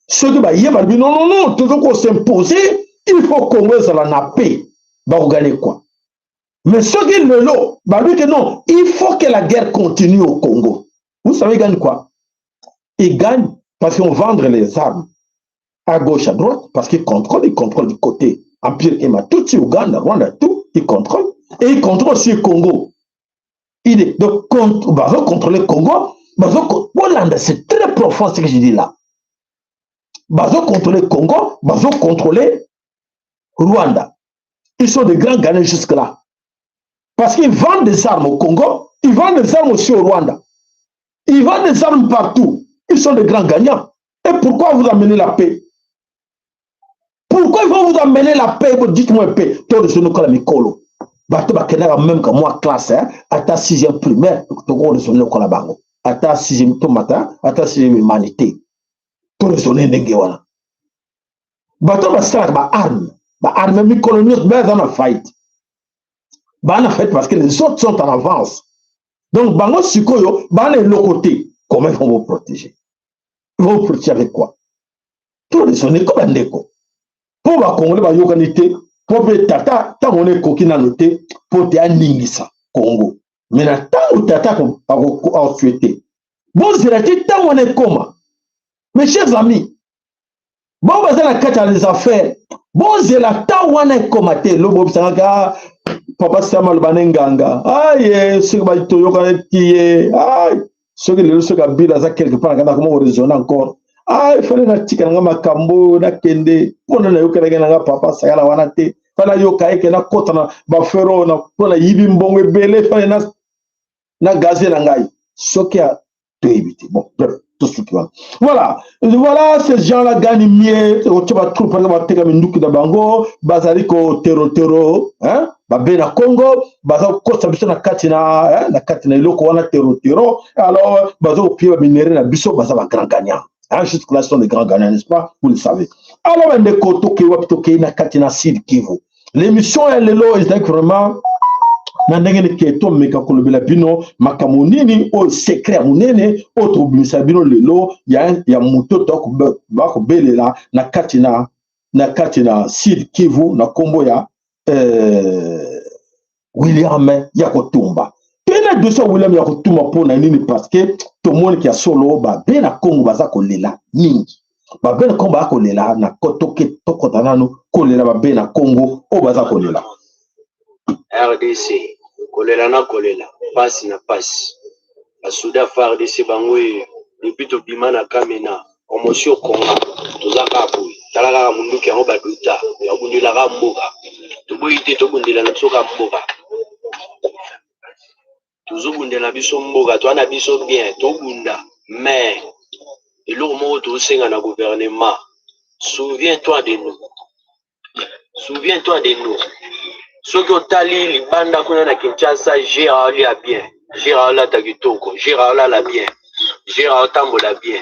Soki bayeba bino, non, non, non, tozo kos'imposer, il faut Congo ezala na paix, bakogagner quoi? Mais soki lelo balobi que non, il faut que la guerre continue au Congo, vous savez, ils gagnent quoi? Ils gagnent parce qu'ils vont vendre les armes à gauche, à droite, parce qu'ils contrôlent, ils contrôlent du côté Empire Hema Tutsi, Ouganda, Rwanda, tout, ils contrôlent. Et ils contrôlent aussi le Congo. Il est, donc, bazo contrôler Congo, bazo, Hollande, c'est très profond ce que je dis là. Bazo contrôler Congo, bazo contrôler Rwanda. Ils sont des grands gagnants jusque-là. Parce qu'ils vendent des armes au Congo, ils vendent des armes aussi au Rwanda. Ils vendent des armes partout. Ils sont des grands gagnants. Et pourquoi vous amenez la paix? Pourquoi ils vont vous amener la paix? Dites-moi un peu. Toraisonner mikolo. Bato bakendaka même ka mwa classe, hein, ata sixième primaire, tokoraisonner lokola bango. Ata sixième tomata, ata sixième humanité. Toraisonner ndenge wana. Bato basalaka baarme, baarme mikolo nyonso baza na fight. Baa na fight parce que les autres sont en avance. Donc bango sikoyo baa na eloko te. Comment ils vont vous protéger? Ils vont vous protéger avec quoi? Toraisonner ko bandeko. Mpo bakongole bayokani te, mpo mpe tata ntango wana ekoki nano te mpo te aningisa Kongo. Me na ntango tata akosouhaiter, bozela te ntango wana ekóma. Mes chers amis, bao baza na kati ya les affaires, bozela ntango wana ekóma te. Lobo obisangaka papa Sama aloba ne nganga aye, soki toyokaki ye, ay, soki lelo, soki abila aza quelque part na kati, akoma koraisonner encore: ah, efale natika nanga makambo, nakende mpona nayokelaki nanga papa Sakala wana te. Fale nayoka eke nakɔta na bafero mpo nayibi mbongo ebele, fale na, na gaze na ngai soki toyebi te. Bon, bref, tosuki wana. Voilà, voilà, ces gens là gagnent mieux. Otia batroupe par bateka minduki na bango, bazali koterotero babe na Congo, baza kokosa biso na kati na, na kati na eloko wana terotero. Alors baza kopiller baminerais na biso, baza bagrand gagnant, hein. Jusque là, ce sont des grands gagnants, n'est-ce pas? Vous le savez. Alors bandeko, tokei wapi? Tokei na kati na Sud Kivu. L'émission ya lelo ezalaki vraiment na ndenge neke tomeka kolobela bino makambo nini oyo, secret ya monene oyo tokobimisa bino lelo ya moto bakobelela na kati na Sud Kivu na nkombo ya William ya Kotumba. Mpe na dossier ya William ya Kotumba, mpo na nini? Parce que tomoniki ya solo, babe na Kongo baza kolela mingi. Babe na Kongo baza kolela na tokota nanu kolela babe na Kongo oyo baza kolela. RDC kolela na kolela, pasi na pasi. Basuda FARDC bango oyo, depuis tobima na Kamena, promotion Konga, toza kaka boye. Tala kaka munduki yango baduta ya kobundelaka mboka. Toboyi te, tobundela na biso kaka mboka. Tozobundela biso mboka, toa na biso bien, tobunda. Mais eloko moko tozosenga na gouvernement: souviens toi de nous. Souviens-toi de nous. Soki otali libanda kuna na Kinshasa, Gera alia bien, Gera alata kitoko, Gera alala bien, Gera atambola bien,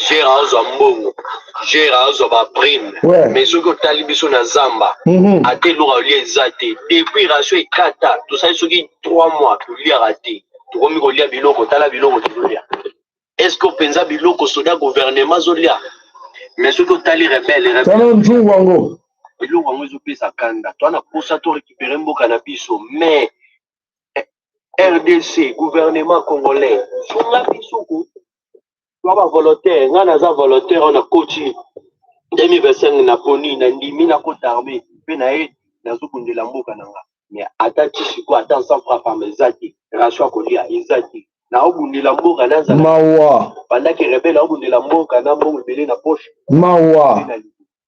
Gera azwa mbongo, Gera azwa ba prime. Mais soki otali biso na zamba, ata eloko alia eza te. Depuis ration ekata, tosali soki 3 mois toliaka te. Tokomi kolia biloko, tala biloko tozolia. Est-ce que mpenza biloko soda gouvernement azolia? Mais soki otali rebelle, rebelle Tala nzungu yango. Eloko yango ezopesa kanda. Toa na posa to récupérer mboka na biso, mais RDC, gouvernement congolais, sunga biso ko. Toa ba volontaire, nga naza volontaire oyo nakoti 2025, naponi, nandimi nakota armée mpe na ye nazobundela mboka na nga. Mais ata ti sikoyo, ata 100 francs pamba eza te, ration ya kolia eza te. Naobundela mboka, nazala Mawa. Bandaki rebelle, aobundela mboka na mbongo ebele na poche. Mawa.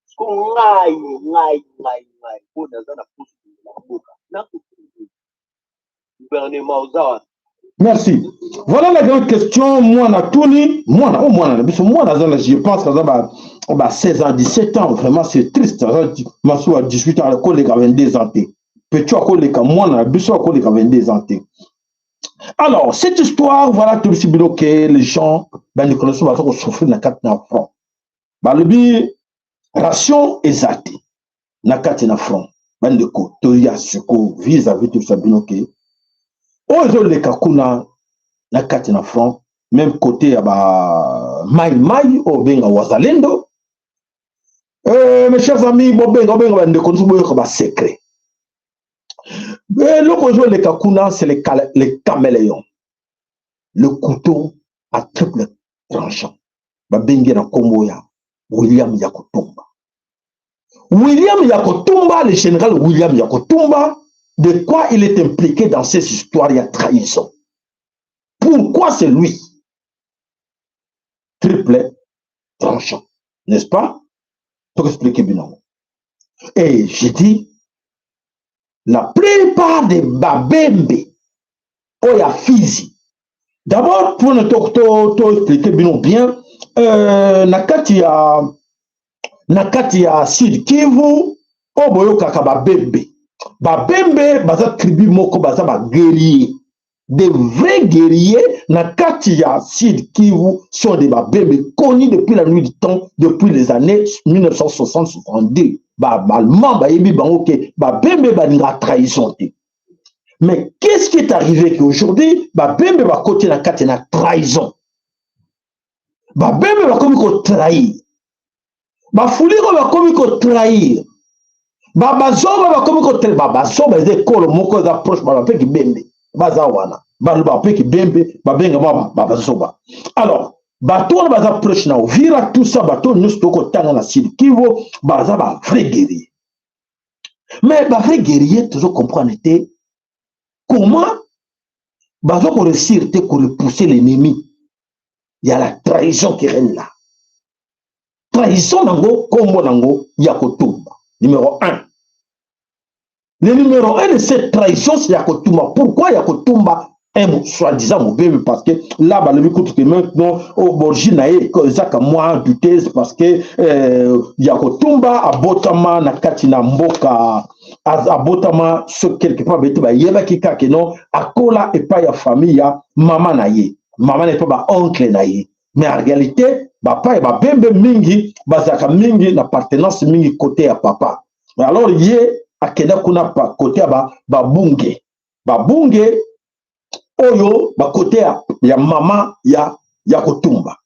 Siko ngai mpo naza na poche kobundela mboka na gouvernement oza wana. Merci. Voilà la grande question. Mwana Tuni, mwana, oh mwana, biso mwana aza na, je pense aza ba 16 ans, 17 ans, vraiment c'est triste. Aza masu à 18 ans, akoleka 22 ans te. Petit akoleka mwana na biso akoleka 22 ans te. Alors, cette histoire, voilà tout le bino que les gens, bandeko na biso baza kosouffrir na kati na front. Balobi ration eza te na kati na front. Bandeko, toya sikoyo vis-à-vis tout ça bino ke oyo ezoleka kuna na kati na front, même côté ya ba mai mai oyo benga wazalendo. Mes chers amis, bobenga bobenga bandeko nyonso, boyoka ba secret. Eloko ezoleka kuna, c'est le caméléon, le couteau à triple tranchant, babengi na nkombo ya William Yakutumba. William Yakutumba, le général William Yakutumba, de quoi il est impliqué dans ces histoires ya trahison? Pourquoi c'est lui? Triple tranchant, n'est-ce pas? Pour expliquer bino. Et j'ai dit, la plupart des babembe oyo Fizi, d'abord pour ne to expliquer bino bien, na kati ya Sud Kivu, oyo boyokaka babembe, babembe baza tribu moko, baza baguerrier, des vrais guerriers na kati ya Sud Kivu sont des babembe connus depuis la nuit du temps, depuis les années 1960-62. Baallemand bayebi bango ke babembe balingaka trahison te. Mais qu'est-ce qui est arrivé qu'aujourd'hui babembe bakoti na kati na trahison? Babembe bakomi kotrahir, bafuliko bakomi kotrahir, bazoba bakomi kotrahir. Bazoba eza ekolo moko eza proche, baloba mpe kibembe, baza wana, baloba mpe kibembe, babenga mwa bazoba. Alors bato wana baza proche na Uvira, tout ça. Bato nyonso tokotanga na Sud Kivu baza bavrai guerrier. Mais bavrai guerrier, tozo comprendre te comment baza koréussir te korepousser l'ennemi. Ya la trahison qui règne là, trahison nango kombo nango ya kotumba numéro 1. Le numéro 1 de cette trahison, c'est ya kotumba. Pourquoi ya kotumba, un soi-disant mobembe? Parce que là balobi kutu ke maintenant origine na ye ezaka mwa douteuse, parce que ya kotumba abotama na kati na mboka, abotama so quelque part bete bayebaki kaka non, akola epai ya famille ya mama na ye, mama na ye mpe baoncle na ye. Mais en réalité, bapa ya babembe mingi bazalaka mingi na appartenance mingi côté ya papa. Alors ye akenda kuna pa côté ya babunge, babunge oyo bakote ya mama ya kotumba.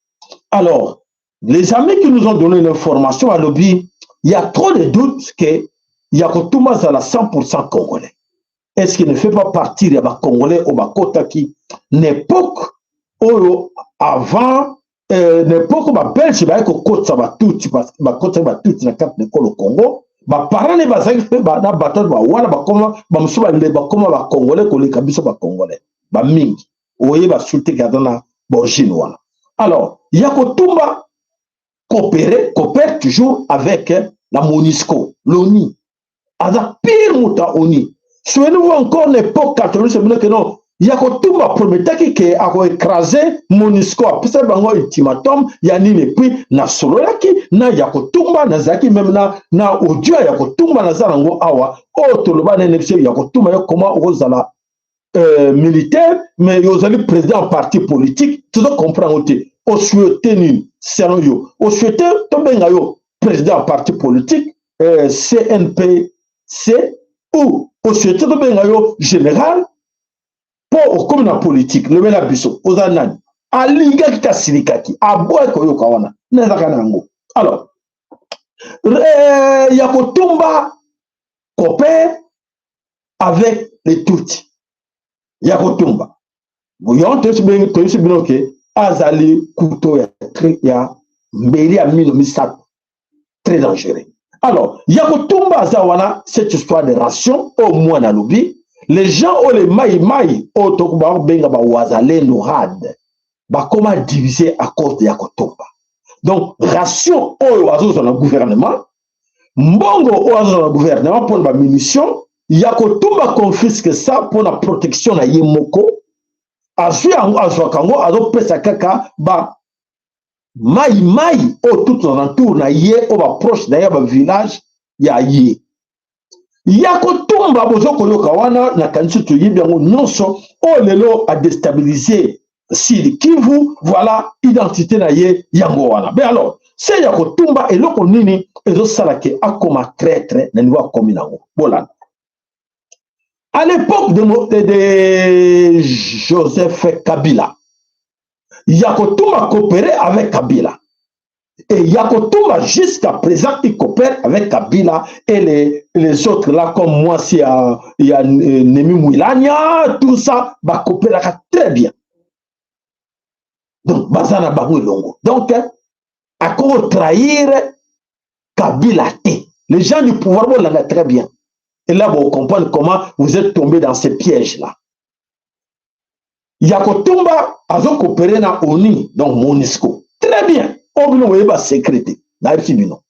Alors les amis qui nous ont donné l'information balobi il y a trop de doutes que ya kotumba azala 100% congolais. Est-ce qu'il ne fait pas partir ya bacongolais oyo bakotaki na époque oyo avant, na époque babelge baye kokotisa batutsi, bakotaki batutsi na kati na ekolo Congo? Baparent ne bazalaki mpe na bato bawana bakoma, bamosusu bakoma bacongolais koleka biso bacongolais bamingi. Oyeba su te aza na origine wana. Alors ya kotumba coopérer, coopère toujours avec la MONUSCO, l'ONU. Aza pire moto ya ONU. Souvenez-vous encore l'époque 80 que non, Yakotumba prometaki ke akoekraze Monusco, apesaki bango ultimatum ya nini. Epuis nasololaki na Yakotumba, nazalaki meme na audio ya Yakotumba, naza nango awa oyo toloba nene biso Yakotumba yo koma okozala militaire mais yo ozali président ya parti politique, tozo comprendre yango te. Osouhaite nini selon yo? Osouhaite tobenga yo président ya parti politique CNPC ou osouhaite tobenga yo général mpo okomi na politique? Lobela biso, oza nani? Alingaki te, asilikaki, aboyaki koyoka wana, nazalaka na yango. Alors Yakotumba coopère avec les Tutsi. Yakotumba boyon toyebisi bino ke azali couteau ya mbeli ya mino misato, très dangereux. Alors Yakotumba aza wana, cette histoire de ration oyo mwana alobi, les gens oyo les mai mai oyo tokobenga bawazalendo rad bakoma divisé à cause de Yakotumba. Donc ration oyo azozwa na gouvernement, mbongo oyo azozwa na gouvernement mpona bamunition, Yakotumba confisque ça mpona protection na ye moko. Azwi yango, azwaka yango, azopesa kaka ba mai mai oyo tout alentour na ye, oyo baproche na ye, bavillage ya ye. Yakotumba boza koyoka wana, nakanisi toyebi yango nyonso, oyo lelo adestabilize Sud Kivu. Voilà identité na ye yango wana. Be alors se Yakotumba, eloko nini ezosala ke akoma traître na niveau akomi nango? Bolanda, à l'époque de Joseph Kabila, Yakotumba coopérait avec Kabila. Et Yakotumba, jusqu'à présent, il coopère avec Kabila et les autres là, comme moi, s'il y a Nemi Mouilania, tout ça, bah, coopère très bien. Donc, bazana bango elongo. Donc, à quoi trahir Kabila te? Les gens du pouvoir, bon, l'en très bien. Et là, vous comprenez comment vous êtes tombé dans ces pièges-là. Yakotumba azo coopérer na ONU, donc MONUSCO. Très bien. Oyo bino boyeba secret te, nayebisi bino.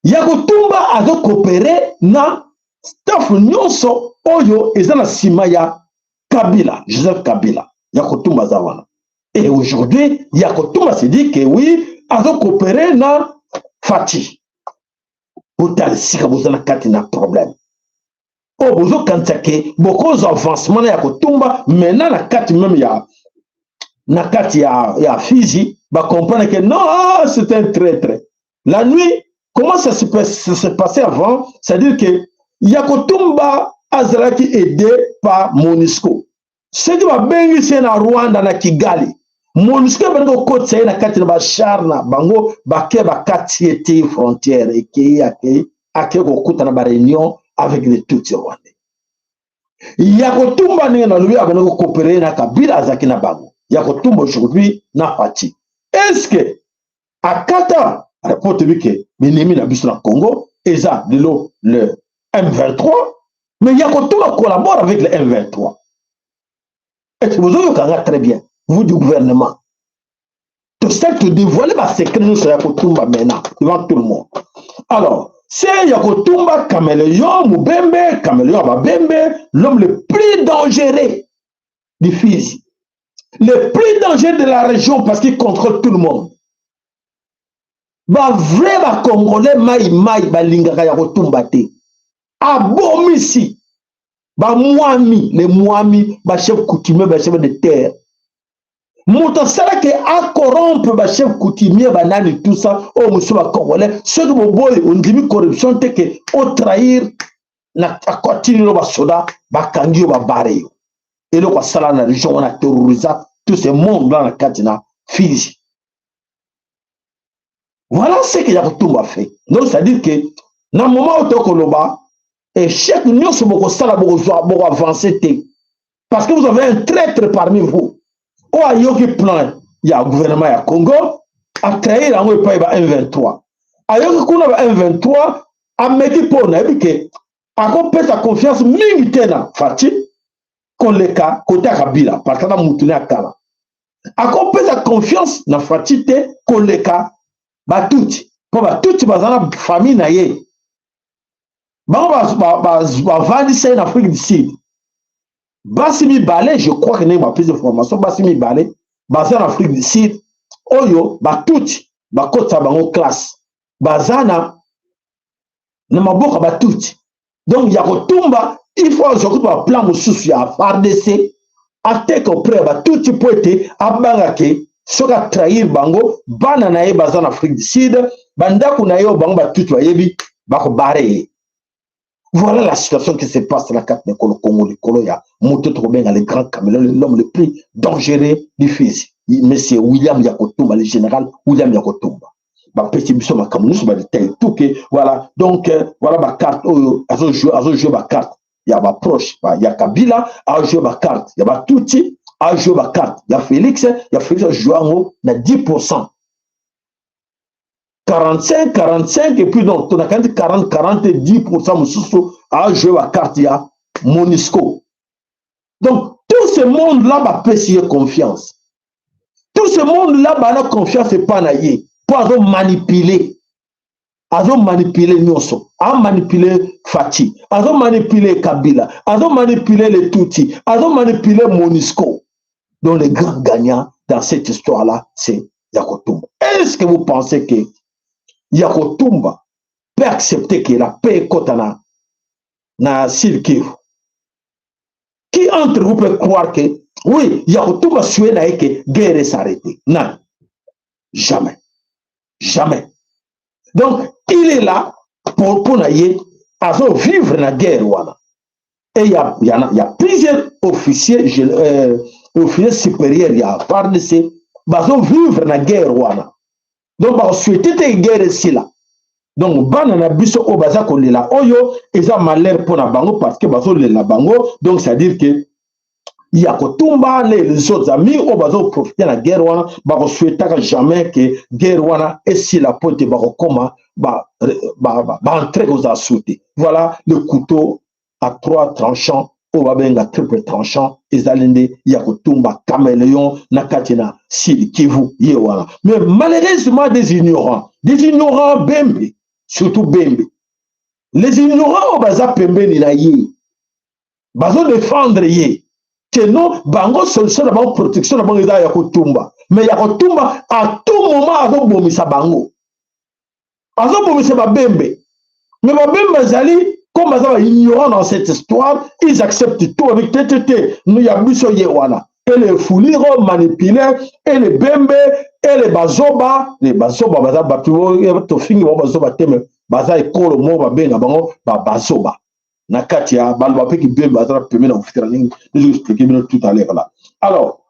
Yakotumba azo coopérer na staff nyonso oyo eza na nsima ya Kabila, Joseph Kabila. Yakotumba aza wana. Et aujourd'hui, Yakotumba se dit que oui, azo coopérer na Fatshi. Botala esika boza na kati na problème oyo bozokanisa ke bokozwa avancement na Yakotumba. Maintenant na kati même ya na kati ya Fizi, bacomprendre que non, ah, c'est un traître. La nuit, comment ça se passait avant? C'est-à-dire que Yakotumba azalaki aidé par MONUSCO. Soki babengisi ye na Rwanda, na Kigali, MONUSCO ebandi kokotisa ye na kati na bachar na bango, bake bakati ye te frontière, ekei, akei, akei kokuta na baréunion avec les Tutsi rwandais. Yakotumba, ndenge nalobi, abandi kocoopérer na Kabila, azalaki na bango. Yakotumba aujourd'hui na Fatshi, est ce que akata rapport? Toyebi ke binemi na biso na Congo eza lelo le M23, mais Yakotumba collabore avec le M23. Est-ce que bozoyokanga très bien, vous du gouvernement? Tosali todévoile basecret nyonso ya Kotumba maintenant devant tout le monde. Alors c'est Yakotumba, caméléon mobembe, caméléon ya babembe, l'homme le plus dangereux du Fizi, le plus dangereux de la région, parce qu'il contrôle tout le monde. Bavrai bacongolais mai mai balingaka ya Kotumba te. Abomisi bamwami, les mwami, bachef coutumier, bachef de terre. Moto asalaki acorrompre bachef coutumier, banani, tout ça, oyo mosusu bacongolais. Soki boboyi, ondimi corruption te ke otrahir na akotini yo, basoda bakangi yo, babare yo. Eloko asala na région wana, terrorisa tout ce monde là na kati na Fizi. Voilà ce que Yakotumba fait. Donc c'est à dire que na moment oyo tokoloba, échec nyonso bokosala, bokozwa, bokoavance te, parce que vous avez un traître parmi vous oyo ayoki plan ya gouvernement ya Congo, atrahir yango epai ba M23. Ayoki kuna ba M23, ameki mpo nayebi ke akopesa confiance mingi te na Fatshi koleka kote ya Kabila, parce que na mutu ne akala akopesa confiance na Fatshi te koleka Batutsi, mpo Batutsi baza na famille na ye, bango bavandisa ye na Afrique du Sud. Basi mibale, je crois que ndenge bapesi information, basi mibale baza na Afrique du Sud oyo batuti bakotisa bango classe, baza na maboko ya batuti. Donc ya kotumba, il faut azwa kutu baplan mosusu ya FARDC, ateka auprès ya batuti mpo ete abanga ke soki atrahir bango, bana na ye baza na Afrique du Sud, bandako na ye oyo bango batuti bayebi, bakobare ye. Voilà la situation qui se passe na kati na ekolo Congo likolo ya moto tokobenga le grand caméléon, l'homme le plus dangereux du Fizi, monsieur William Yakotumba, le général William Yakotumba. Bapesi biso makambo nyonso, badetail tout ke voilà. Donc voilà bacarte oyo azojoue, bacarte ya baproche ya Kabila, ajoue bacarte ya batuti, ajoue bacarte ya Félix. Ya Félix ajoue yango na 10%, 45 45, et puis donc tonakandi 40 40, 10% mosusu ajoue bacarte ya MONUSCO. Donc tout ce monde là bapesi ye confiance, tout ce monde là bana confiance epa na ye mpo azomanipule, azomanipule nyonso, amanipule Fatshi, azomanipule Kabila, azomanipule le Tutsi, azomanipule MONUSCO. Donc le grand gagnant dans cette histoire là, c'est Yakotumba. Est-ce que vous pensez que Yakotumba peut accepter que la paix ekota na Sud Kivu? Qui entre vous peut croire que oui, Yakotumba souhaite na ye que guerre s'arrêter? Non, jamais, jamais. Donc il est là pour mpona ye azovivre na guerre wana. Et il y a plusieurs officiers, officiers supérieurs ya FARDC bazovivre na guerre wana. Donc bakosouhaite te guerre esila. Donc bana na biso oyo baza kolela, oyo eza malheur mpona bango parce que bazolela bango. Donc c'est à dire que ya kotumba, les autres amis oyo bazoprofite na guerre wana bakosouhaitaka jamais ke guerre wana esila po ete bakokoma baentre kozala su te. Voilà le couteau à trois tranchants oyo babenga triple tranchant, ezali nde ya kotumba, caméléon na kati na Sud Kivu, ye wana. Mais malheureusement des ignorants, des ignorants bembe, surtout bembe, les ignorants oyo baza pembeni na ye bazodefendre ye ke non, bango solution na bango, protection na bango eza ya kotumba. Mais ya kotumba à tout moment azobomisa bango, azobomisa babembe. Mais babembe ezali comme baza baignorant dans cette histoire, ils acceptent tout avec ttt ya biso ye wana. Et les Fuliro manipulé, et les bembe et les bazoba, les bazoba baza bato tofingi bango bazoba te, me baza ekolo moko babenga bango babazoba na kati ya baloba mpe kibembe baza pembeni na kofutela ndenge nous expliquer bino tout à l'heure là. Alors,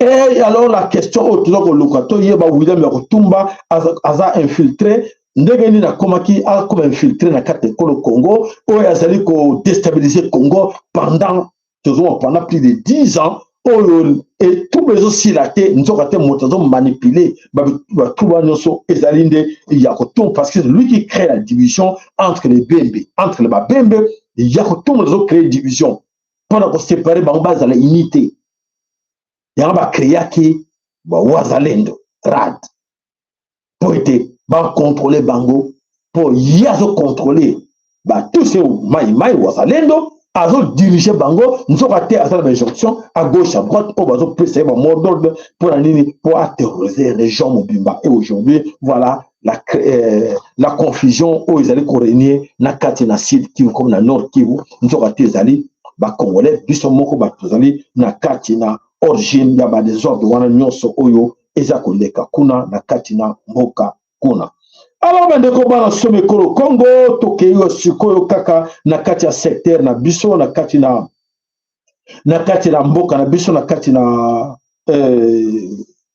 et alors la question oyo toza koluka toyeba, William ya kotumba aza infiltré ndenge nini? Akomaki akoma infiltré na kati ya ekolo Congo oyo azali kodestabiliser Congo pendant, tozomona, pendant plus de 10 ans oyo etumba ezosila te. Nzoka te moto azomanipule batuba nyonso ezali nde ya kotumba, parce que c'est lui qui crée la division entre les bembe, entre les babembe. Ya kotumba azocrée division mpona kosepare bango, bazala unité. Yango bacréaki bawazalendo rad mpo ete bakontrole bango, mpo ye azokontrole batuse mai mai wazalendo, azodirige bango. Nzoka te aza na bainjonction à gauche, à droite oyo bazopesa ye bamot d'ordre. Mpona nini? Mpo aterroriser région mobimba. Et aujourd'hui voilà la confusion oyo ezali korégner na kati na Sud Kivu comme na Nord Kivu. Nzoka te ezali bacongolais biso moko bato tozali na kati na origine ya badésordre wana nyonso oyo eza koleka kuna na kati na mboka kuna. Alors bandeko bana somo ekolo Congo, tokei sikoyo kaka na kati ya secteur na biso, na kati na mboka na biso, na kati na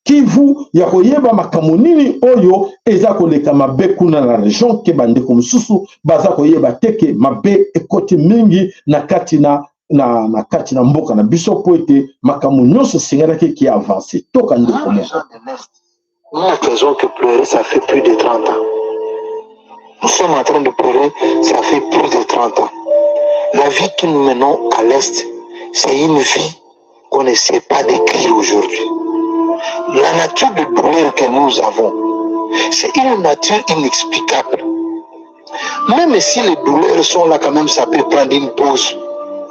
Kivu, ya koyeba makambo nini oyo eza koleka mabe kuna na région, ke bandeko mosusu baza koyeba te ke mabe ekoti mingi na kati na mboka na biso, mpo ete makambo nyonso esengelaki ki avance. Toka ndeko moko. Nous ne faisons que pleurer, ça fait plus de 30 ans. Nous sommes en train de pleurer, ça fait plus de 30 ans. La vie que nous menons à l'Est, c'est une vie qu'on ne sait pas décrire aujourd'hui. La nature de douleur que nous avons, c'est une nature inexplicable. Même si les douleurs sont là, quand même, ça peut prendre une pause.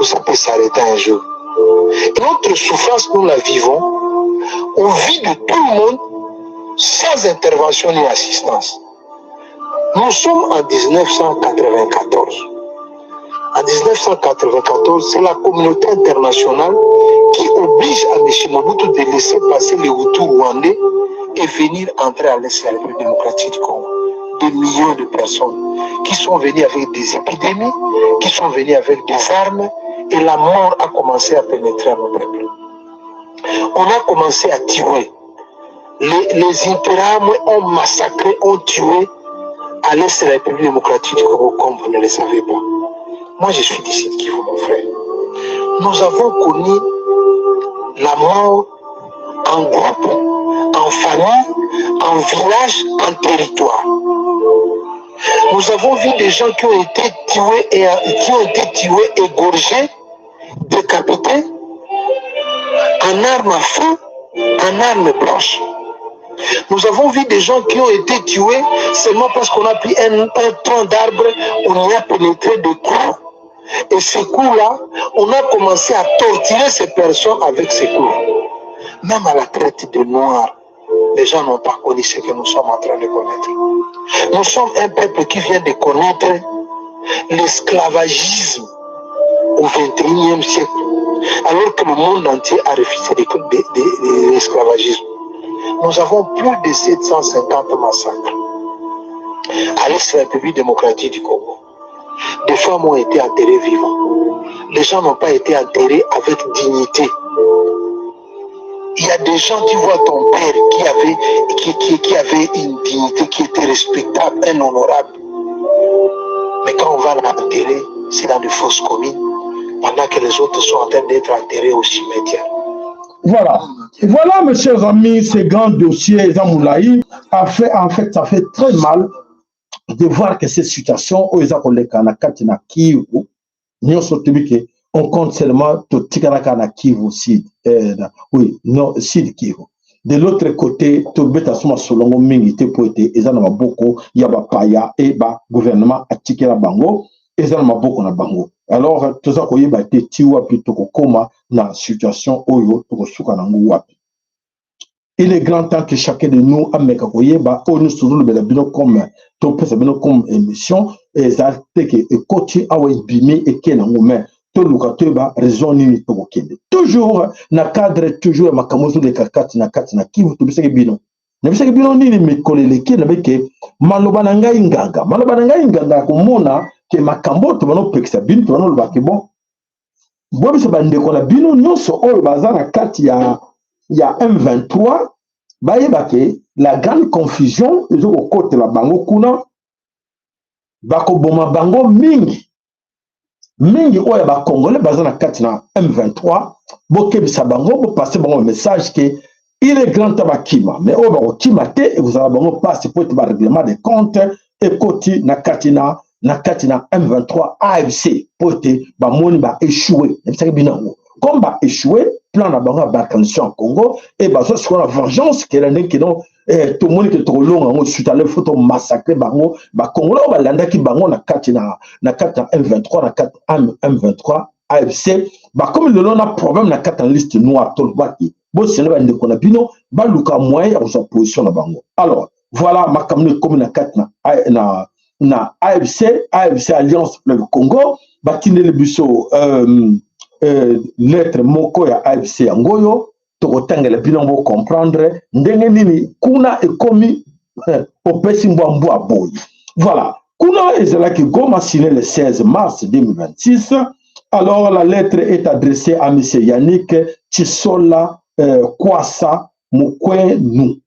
Ou ça peut s'arrêter un jour. Et notre souffrance, nous la vivons, on vit de tout le monde sans intervention ni assistance. Nous sommes en 1994. En 1994, c'est la communauté internationale qui oblige à M. Mobutu de laisser passer les Hutus rwandais et venir entrer à l'Est de la République démocratique du Congo. Des millions de personnes qui sont venues avec des épidémies, qui sont venues avec des armes, et la mort a commencé à pénétrer à nos peuples. On a commencé à tirer. Les, les ont massacré, ont tué à l'Est de la République démocratique du Congo, comme vous ne le savez pas. Moi, je suis d'ici qui vous, mon frère. Nous avons connu la mort en groupe, en famille, en village, en territoire. Nous avons vu des gens qui ont été tués et qui ont été tués, égorgés, décapités, en armes à feu, en armes blanches. Nous avons vu des gens qui ont été tués seulement parce qu'on a pris un, un tronc d'arbre, on y a pénétré de coups. Et ces coups-là, on a commencé à torturer ces personnes avec ces coups. Même à la traite de Noirs, les gens n'ont pas connu ce que nous sommes en train de connaître. Nous sommes un peuple qui vient de connaître l'esclavagisme au 21e siècle, alors que le monde entier a refusé l'esclavagisme. Nous avons plus de 750 massacres à l'Est de la République démocratique du Congo. Des femmes ont été enterrées vivantes. Les gens n'ont pas été enterrés avec dignité. Il y a des gens, tu vois ton père qui avait, qui, qui, avait une dignité, qui était respectable, un honorable. Mais quand on va l'enterrer, c'est dans de fausses communes, pendant que les autres sont en train d'être enterrés au cimetière. Voilà. Voilà, mes chers amis, ces grands dossiers, Zamoulaï, a fait, en fait, ça fait très mal de voir que cette situation, oyo eza koleka na kati na Kivu, nyonso toyebi ke on compte seulement totikalaka na Kivu Sud, eh, na, oui, non, Sud Kivu. De l'autre côté, tobeta so masolo yango mingi te mpo ete eza na maboko ya bapaya e ba gouvernement atikela bango, eza na maboko na bango. Alors toza koyeba te ti wapi tokokoma na situation oyo, tokosuka nango wapi. Il est grand temps que chacun de nous ameka koyeba oyo nyonso tozolobela bino comme topesa bino comme émission eza te ke ekoti awa ebimi eke nango, mais toluka toyeba raison nini tokokende toujours na cadre toujours ya makambo ezoleka kati na kati na Kivu. Tobisaki bino, nabisaki bino nini mikolo eleki? Nabeke maloba na ngai nganga, maloba na ngai nganga ya komona ke makambo oyo tobana opekisa bino, tobana oloba ke bon, boyebisa bandeko na bino nyonso oyo baza na kati ya ya M23 bayeba ke la grande confusion ezokokotela bango kuna, bakoboma bango mingi mingi oyo ya bacongolais baza na kati na M23. Bokebisa bango, bopase bango message ke il est grand temps bakima. Mais oyo bakokima te, ekozala bango mpasi po ete barèglement de compte ekoti na kati na na kati na M23 AFC po ete bamoni ba échoué. Nayebisaki bino yango, comme ba échoué plan na bango ya balkanisation ya Congo e bazwa sikoyo na vengeance kela ndenge kino eh, tomoni ke tokolonga yango suite ale fo tomassacre bango bakongolo oyo balandaki bango na kati na na kati na M23, na kati M23 AFC. Bakomi lelo na problème na kati na liste noire. Tolobaki bosele bandeko na bino baluka moyen ya kozwa position na bango. Alors voilà makambo ekomi na kati na, na, na AFC, AFC Alliance Fleuve Congo. Batindeli biso lettre moko ya AFC yango oyo tokotangela bino bocomprendre ndenge nini kuna ekomi opesi mbwa mbwa boye. Voilà, kuna ezalaki Goma, signé le 16 mars 2026. Alors la lettre est adressée à M. Yannick Chisola Kwasa Mukwenu.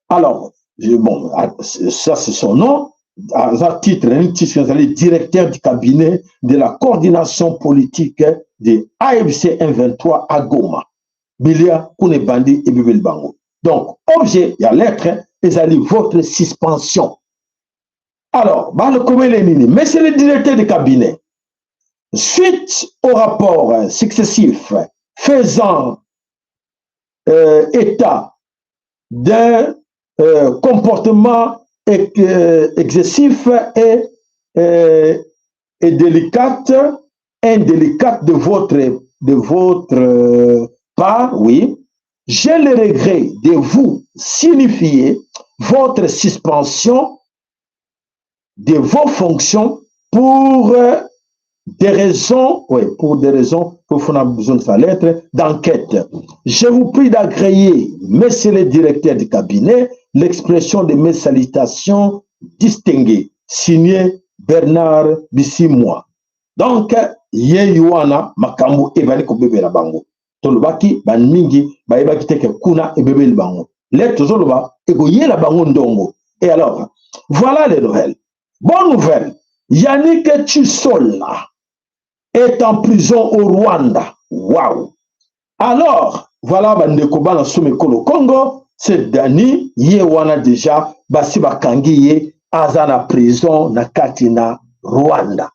Alors bon, ça c'est son nom, aza titre titre ezali directeur du cabinet de la coordination politique de AFC M23 à Goma. Bilia kuna ebandi ebibeli bango. Donc objet ya lettre ezali votre suspension. Alors balokomele nini? Monsieur le directeur de cabinet, suite au rapport successif faisant état d'un comportement excessif et délicat Indélicate de votre part, oui, j'ai le regret de vous signifier votre suspension de vos fonctions pour des raisons, oui, pour des raisons, pour qu'on a besoin de sa lettre d'enquête. Je vous prie d'agréer, monsieur le directeur du cabinet, l'expression de mes salutations distinguées. Signé Bernard Bisimwa. Donc, ye wana makambo ebali kobebela bango. Tolobaki bamingi bayebaki te ke kuna ebebeli bango. Lettre tozoloba ekoyela bango ndongo. Et alors, voilà les nouvelles. Bonne nouvelle. Yannick Tshisola est en prison au Rwanda. Waouh. Alors, voilà bandeko bana somekolo Congo, c'est Dani ye wana déjà basi bakangi ye, aza na prison na kati na Rwanda.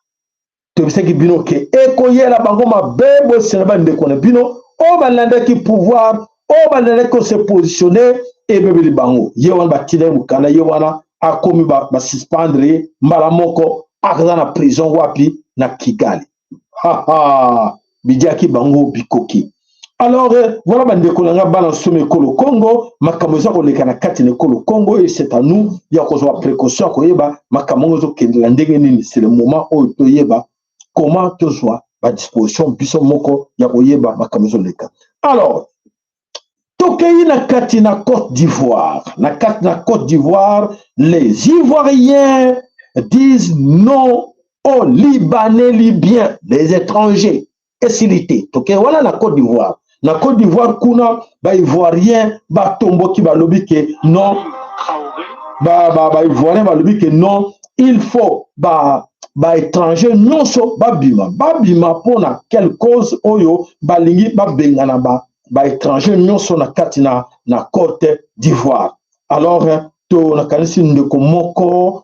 Tobisaki bino ke ekoyela bango mabe. Bosena bandeko na bino oyo balandaki pouvoir, oyo balandaki kose positionner, ebebeli bango. Ye wana batina ye mokanda, ye wana akomi basuspendre ye mbala moko, aza na prison wapi? Na Kigali. Haha, bidiaki bango bikoki. Alors voilà, bandeko na nga bana somi ekolo Congo, makambo eza koleka na kati na ekolo Congo et c'est à nous ya kozwa précaution ya koyeba makambo yango ezokendela ndenge nini. C'est le moment oyo toyeba comment tozwa badisposition biso moko ya koyeba makambo ezoleka. Alors tokei na kati na Côte d'Ivoire. Na kati na Côte d'Ivoire, les Ivoiriens disent non aux Libanais, Libyens, les étrangers. Esili te. Tokei wana na Côte d'Ivoire. Na Côte d'Ivoire kuna, baivoirien batomboki, balobi ke non, baivoirien balobi ke non, il faut ba baétranger nyonso babima. Babima mpona quelle cause? Oyo balingi babengana baétranger nyonso na kati na Côte d'Ivoire. Alors to nakanisi ndeko moko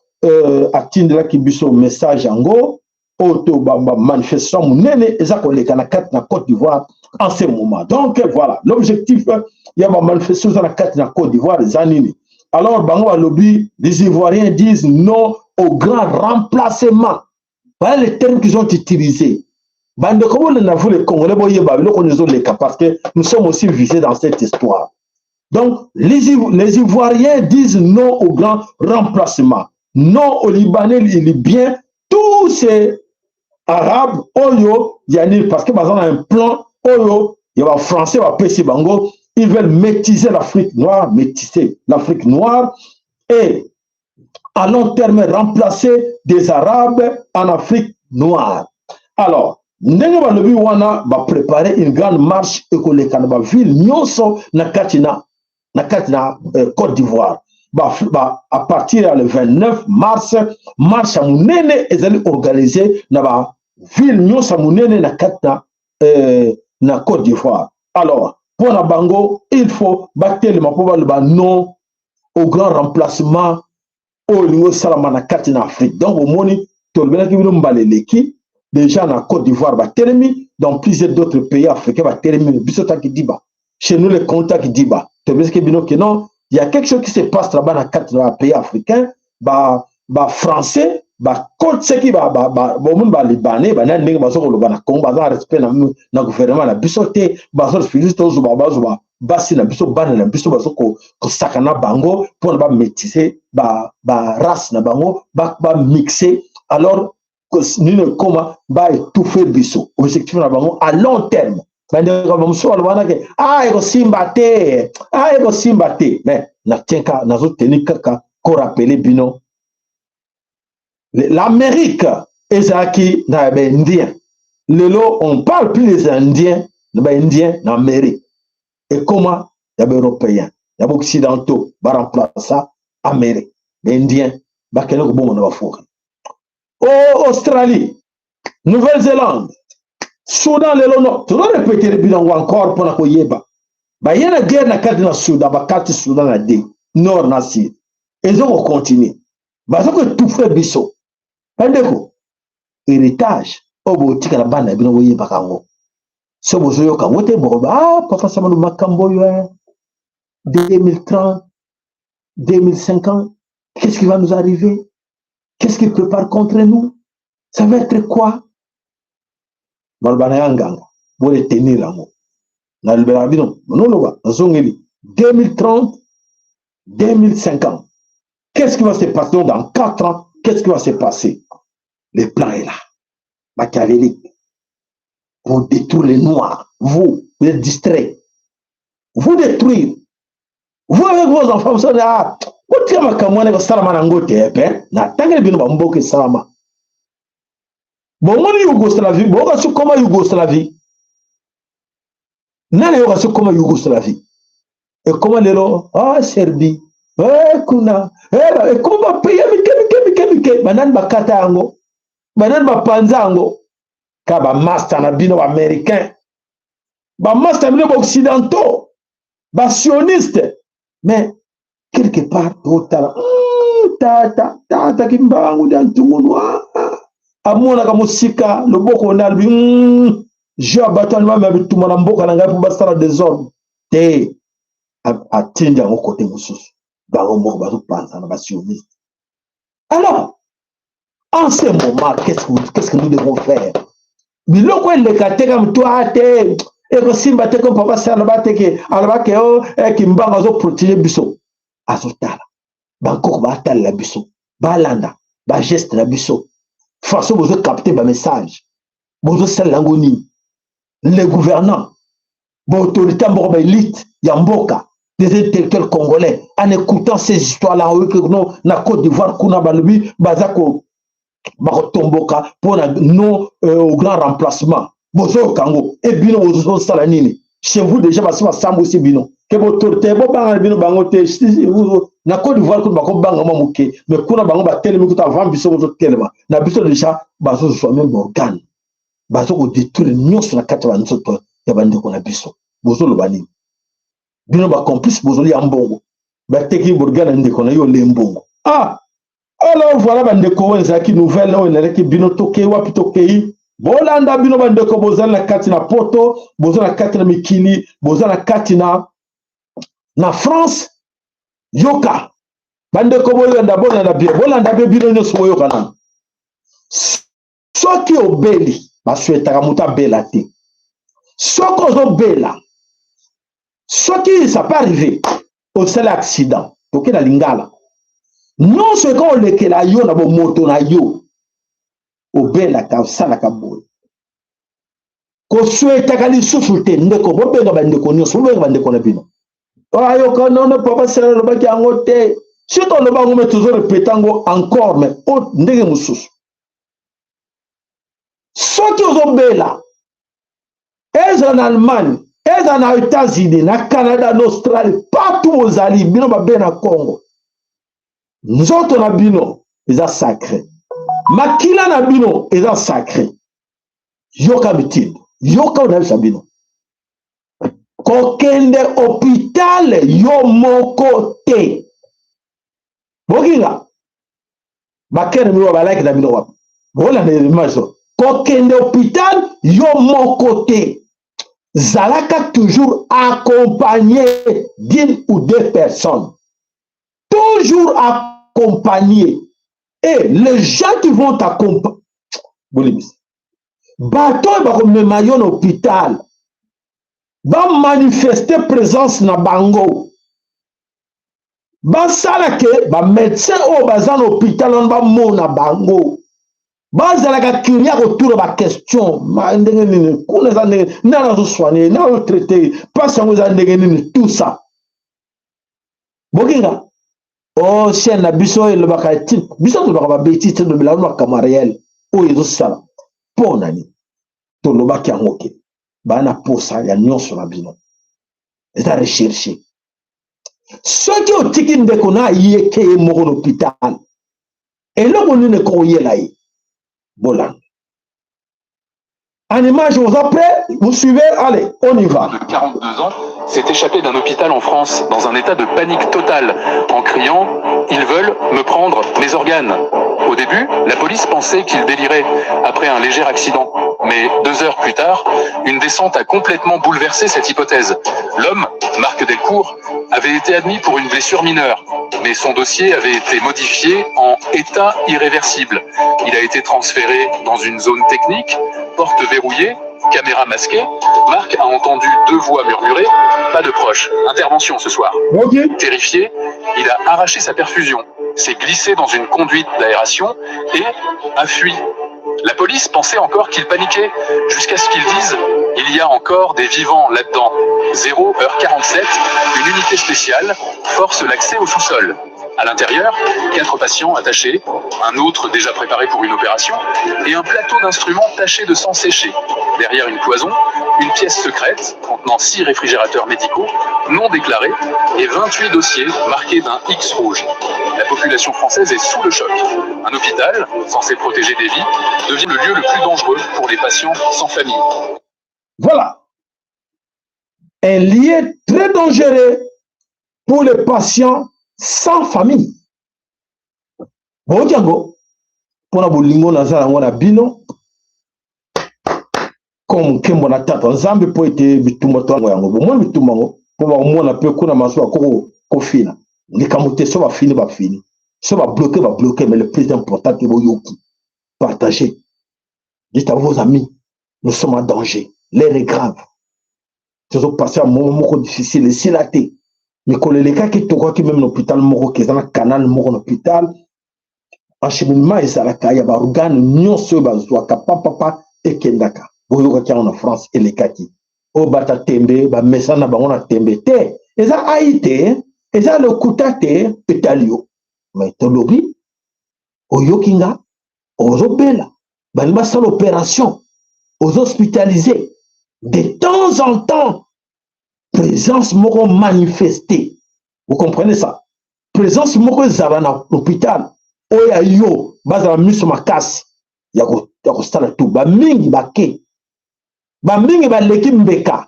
atindelaki biso message yango oyo to bamanifestation monene eza koleka na kati na Côte d'Ivoire en ce moment. Donc voilà, l'objectif ya bamanifestation eza na kati na Côte d'Ivoire eza nini? Alors bango balobi, les Ivoiriens disent non au grand remplacement. Voilà les termes qu'ils ont utilisés. Bandeko bolanda, vous les Congolais, boyeba biloko nyonso ezoleka parce que nous sommes aussi visés dans cette histoire. Donc les Ivoiriens disent non au grand remplacement, non aux Libanais, les Libyens, tous ces Arabes oyo yani, parce que baza na un plan oyo ya bafrançais bapesi bango. Ils veulent métiser l'Afrique noire, métisser l'Afrique noire et à long terme remplacer des Arabes en Afrique noire. Alors ndenge balobi wana, bapréparer une grande marche ekoleka na baville nyonso na kati na Côte d'Ivoire ba, à partir ya le 29 mars. Marche ya monene ezali organisé na baville nyonso ya monene na kati na Côte d'Ivoire. Alors mpo na bango, il faut batelema mpo baloba non au grand remplacement oyo elingi osalama na kati na Afrique. Donc omoni, tolobelaki bino mbala eleki déjà, na Côte d'Ivoire batelemi, dans plusieurs d'autres pays africains batelemi. Biso taki diba chez nous, les contacts diba, tobesaki bino ke non, il y a quelque chose qui se passe là-bas na kati na pays africain. Ba français bakotisaki bomoni balibanais banani ndenge baza koloba na Congo, baza na respect na gouvernement na biso te, baza respect, tozwa bazwa basi na biso, bana na biso, baza kosaka na bango mpona bamétise barace na bango, bamixe. Alors nini ekoma baétouffe biso. Objectif na bango à long terme, bandeko bamosusu baloba wana ke ah, ekosimba te, ah, ekosimba te, mais natienka nazoteni kaka korappeler bino, l'Amérique ezalaki na baindien. Lelo on parle plus des Indiens, na baindien na Amérique, ekoma ya baeuropéen, ya baoccidentaux. Baremplaça Amérique, baindien bakende kobongo na baforêt o Australie, Nouvelle-Zélande, Soudan. Lelo no tozorépéter bino yango encore mpona koyeba, baye na guerre na kati na Soudan, bakati Soudan na de nord na sud, eza kocontinue, baza koétouffe biso. Bandeko, héritage oyo botikala bana na bino, boyebaka yango. So bozoyoka yango te, bokoloba: ah, papa Samano, makambo oyo 2030, 2050, qu'est-ce qui va nous arriver? Qu'est-ce qui prépare contre nous? Ça va être quoi? Maloba na ya nganga, boretenir yango. Nalobelaka bino, noloba, nazongeli 2030, 2050. Qu'est-ce qui va se passer donc dans 4 ans? Qu'est-ce qui va se passer? Le plan est là. Machiavélique. Pour détruire les Noirs. Vous, vous êtes distraits. Vous détruire. Vous avec vos enfants, vous savez, ah, otia makambo wana ekosalama na ngo te pe natangeli bino bamboka esalama. Bomoni Yougoslavie, boyoka soki koma Yougoslavie. Nani ayoka soki koma Yougoslavie? Ekoma lelo, ah, Serbie, eh, kuna, eh, ekoma bapays ya mike mike mike mike. Banani bakata yango? Banani bapanza yango? Ka bamasta na bino baaméricain, bamasta na bino baoccidentaux, basioniste. Mais quelque part totala tata tata Kimbangu dia ntungunu amonaka mosika loboko na alobi jeu ya bato wana bamema bitumba na mboka na ngai mpo basala désordre te. Atindi yango kote mosusu, bango moko bazopanzana basioniste. Alors en ce moment, qu'est-ce que nous devons faire? Biloko eleka te kaka moto a te ekosimba te, comme papa se aloba te ke aloba ke o Kimbangu azoprotéger biso, azotala bankoko batalela biso, balanda bageste na biso, façon bozocapter bamessage, bozosalela yango nini. Les gouvernants, baautorité ya mboka, baélite ya mboka, des intellectuels congolais, en écoutant ces histoires là, oyoki no na Côte d'Ivoire kuna balobi baza ko bakotomboka mpona non au grand remplacement. Bozoyoka yango e bino bozosala nini chez vous? Déjà basi basambwisi bino ke boautorité bobanga bino bango te. Na Côte d'Ivoire kuna bakobanga mwa moke, mais kuna bango batelemi kuta avant biso bozotelema na biso. Déjà bazozwa même organe, bazokodétruire nyonso na kati ya banzoto ya bandeko na biso. Bozoloba nini? Bino bacomplice, bozolia mbongo, bateki organe ya ndeko na yo, ole mbongo. Ah, alors voilà bandeko, oyo ezalaki nouvelle oyo naleki bino. Tokei wapi? Tokei bolanda bino bandeko bozali na kati na Poto, boza na kati na mikili, boza na kati na France. Yoka bandeko, bolanda, bolanda bien, bolanda bien, bino nyonso boyoka nano. Soki obeli, baswetaka moto abela te. Soki ozobela, soki ça peut arriver osali accident, toke na lingala, nyonso eka olekela yo na bomoto na yo, obelaka, osalaka boye, koswetaka lisusu te. Ndeko, bobenga bandeko nyonso, bobenga bandeko na bino. Ayoka nono, papa Sela alobaki yango te. Soki toloba yango, mais tozorépéter yango encore, mais ndenge mosusu. Soki ozobela, ezala na Allemagne, ezala na États-Unis, na Canada, na Australie, partout ozali, bino babe na Congo, nzoto na bino eza sacré, makila na bino eza sacré. Yoka mitindo, yoka oyo nayebisa bino: kokende hôpital yo moko te. Bokinga bakene bino, balaki na bino wapi? Bolanda image. Kokende hôpital yo moko te, zalaka toujours accompagné d'une ou deux personnes, toujours accompagné. Et les gens qui vont t'accompagner, bolimisa, bato oyo bakomema yo na hôpital, bamanifeste présence na bango, basala ke bamédecin oyo baza na hôpital wana bamona bango, bazalaka curieux ya kotuna baquestion: ndenge nini kuna eza, ndenge nani azosoigner, nani azotraiter, mpasi yango eza ndenge nini, tout ça. Bokinga o oh, chaîne na biso oyo elobaka ti biso tolobaka babêtises te, tolobelaka makambo réel oyo ezosala. Mpo na nini tolobaki yango? Ke baa na posa ya nyonso na bino eza recherche. Soki otiki ndeko na ayeke ye moko na hôpital, eloko nini ekokoyela ye? Bolanda en image. Vous êtes prêts? Vous suivez? Allez, on y va. De 42 ans s'est échappé d'un hôpital en France dans un état de panique totale en criant: «Ils veulent me prendre mes organes.» Au début, la police pensait qu'il délirait après un léger accident. Mais 2 heures plus tard, une descente a complètement bouleversé cette hypothèse. L'homme, Marc Delcourt, avait été admis pour une blessure mineure, mais son dossier avait été modifié en état irréversible. Il a été transféré dans une zone technique, porte verrouillée. caméra masquée, Marc a entendu deux voix murmurer: Pas de proche, intervention ce soir. Terrifié, il a arraché sa perfusion, s'est glissé dans une conduite d'aération et a fui. La police pensait encore qu'il paniquait, jusqu'à ce qu'il dise: Il y a encore des vivants là-dedans. 0h47, une unité spéciale force l'accès au sous-sol. À l'intérieur, quatre patients attachés, un autre déjà préparé pour une opération, et un plateau d'instruments taché de sang séché. Derrière une cloison, une pièce secrète contenant six réfrigérateurs médicaux non déclarés et 28 dossiers marqués d'un X rouge. La population française est sous le choc. Un hôpital, censé protéger des vies, devient le lieu le plus dangereux pour les patients sans famille. Voilà. Un lieu très dangereux pour les patients sans famille. Boyoki yango mpona bolingo naza yango na bino comme nkembo na tata Nzambe, mpo ete bitumba to yango bomoni bitumba yango mpo bakomona mpe kuna maso bakoko kofina likambo te. So bafini, bafini, so babloquer, babloquer, mais le plus important te boyoki, partagez, dites à vos amis: nous sommes en danger, l'heure est grave, tozopasser ya moment moko difficile. Esila te. Mikolo elekaki, tokwaki même na hôpital moko ke eza na canal moko na hôpital, acheminement ezalaka ya baorgane nyonso oyo bazwaka papapa ekendaka. Boyokaki yango na France elekaki. Oyo bata tembe, bamesana na bango na tembe te, eza ai te, eza lokuta te, etali yo. Mais tolobi, oyoki nga, ozobela, balingi basala opération, ozohospitaliser, de temps en temps présence moko manifesté, vous comprenez ça, présence moko ezala na hôpital oyo ya yo, bazala miso makasi ya kosala tu. Bamingi bake, bamingi baleki mbeka,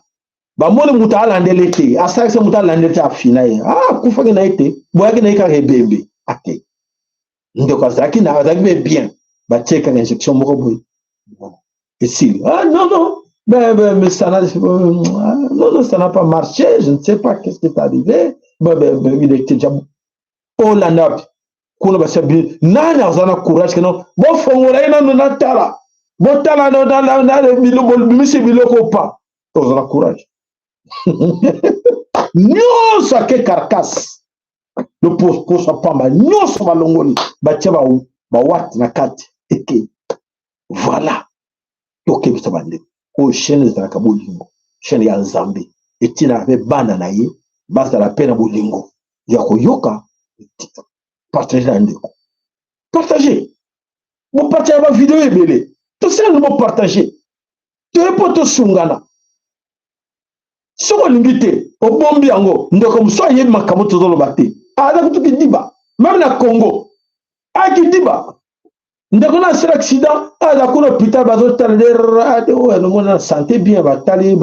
bamoni moto alandeli te, asalaki moto alandeli te, afina ye, akufaki na ye te, boyaki na ye kaka ebembe ake. Ndeko azalaki na azalaki mpe bien, batie kaka injection moko boye, esili. Ah non non, ben, mais ça n'a non non, ça n'a pas marché, je ne sais pas qu'est-ce qui est arrivé. Ben, il était déjà olanda wapi kuna, basia nani aza na courage keno bofongola ye nano, natala, botala bimisi biloko pa oza na courage nyonso ake carcasse, loposo pamba nyonso balongoli, batia bawate na kati eke. Voilà, tokebisa bandeko oyo chaîne ezalaka bolingo, chaîne ya Nzambe etinaka mpe bana na ye bazala mpe na bolingo ya koyoka. Partage na ndeko, partage, bopartage bavideo ebele, tosala, bopartage, toye mpo tosungana. Soki olingi te, obombi yango. Ndeko mosu ayebi makambo tozoloba te, aza kutu kidiba, même na Congo akidiba. Ndeko na asala accident, aza kuna hôpital, bazotala oyo nomona na santé bien, batali,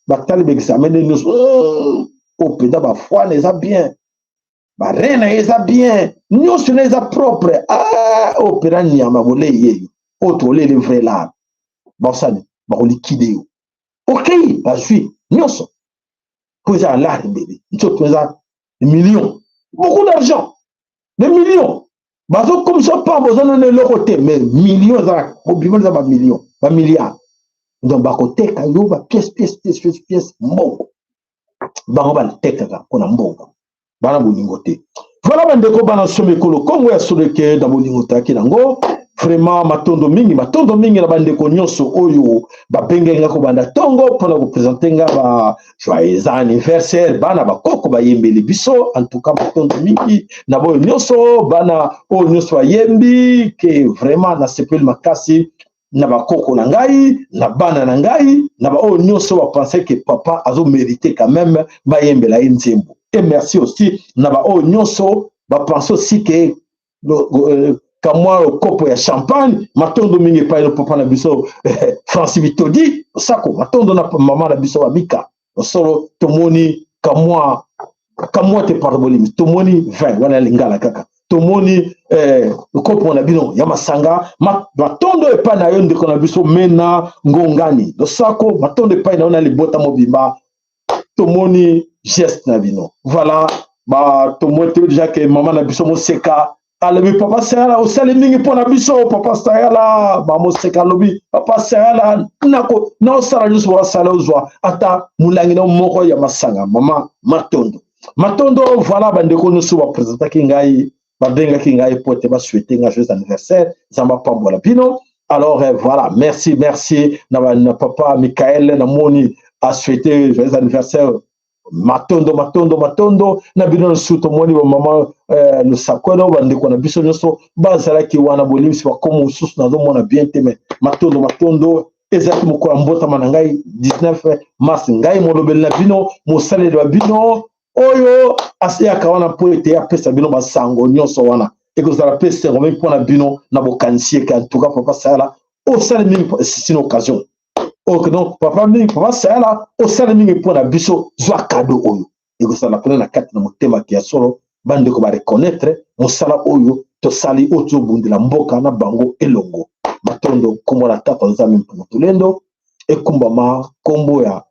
batali baexamen nde nyonso oyo mpenza, bafoie eza bien, barein na ye eza bien, nyonso na eza propre. Oyo mpenza nyama bolei yeyo, oyo toleli vrai lar, basani bakoliquider yo. Okei, bazwi nyonso po eza ya lar ebele, nzoto eza million, beaucoup d'argent, des millions. Bazokomisa pamba, oza nano eloko te, mais million eza obima, eza bamillion, bamilliard. Donc bakoteka yo bapièce, pièce, pièce, pièce, pièce, mbongo. Bango batekaka mpona mbongo, bana bolingo te. Voilà, bandeko bana somi ekolo Kongo ya soleke na bolingo toyaki nango. Vraiment matondo mingi, matondo mingi na bandeko nyonso oyo babengaki nga kobanda ntongo mpona koprésenter nga ba joyeux anniversaire. Bana bakoko bayembeli biso. En tout cas, matondo mingi na boyo nyonso, bana oyo nyonso bayembi ke vraiment nasepeli makasi na bakoko na ngai, na bana na ngai, na baoyo nyonso bapense ke papa azomérite quand même bayembela ye nzembo. Et merci aussi na baoyo nyonso bapense aussi ke kamwa kopo ya champagne. Matondo mingi epai na papa na biso Francis Bitodi Osako, matondo na mama na biso Babika Osolo. Tomoni kamwa kamwa te, pardon, bolimi, tomoni 20 wana lingala kaka, tomoni kopo na bino ya masanga. Matondo epai na yo, ndeko na biso Mena Ngongani Losako, matondo epai na yo na libota mobimba. Tomoni geste na bino. Voilà, ba tomoni te déjà ke mama na biso Moseka. Alobi papa Sayala osali mingi mpo na biso. Papa Sayala bamoseka, alobi papa Sayala nako naosala nyonso basala ozwa ata molangi na moko ya masanga. Mama matondo matondo. Voilà, bandeko nyonso bapresentaki ngai, babengaki ngai mpo ete basouhaite ngai joyeux anniversaire. Nzambe apambola bino. Alors voilà, merci, merci na papa Michael, namoni asouhaite joyeux anniversaire. Matondo, matondo, matondo na bino nyonso. Tomoni bamama Lusakweno, bandeko na biso nyonso bazalaki wana. Bolimbisi, bakomo mosusu nazomona bien te, mais matondo, matondo. Ezalaki mokolo ya mbotama na ngai, 19 mars. Ngai molobeli na bino, mosaleli wa bino oyo aseyaka wana mpo ete apesa bino basango nyonso wana. Ekozala mpe esengo mingi mpo na bino na bokanisi eke en tout cas papa Sayala osali mingi. C'est une occasion. Ok, donc papa mingi, papa Sayala osali mingi mpo na biso, zwa cadeau oyo. Ekozala mpena na kati na motema ya solo bandeko bareconnaître mosala oyo tosali, oyo tozobundela mboka na bango elongo. Matondo. Nkombo na tata Nzambe Mpungu Tulendo ekumbama, nkombo ya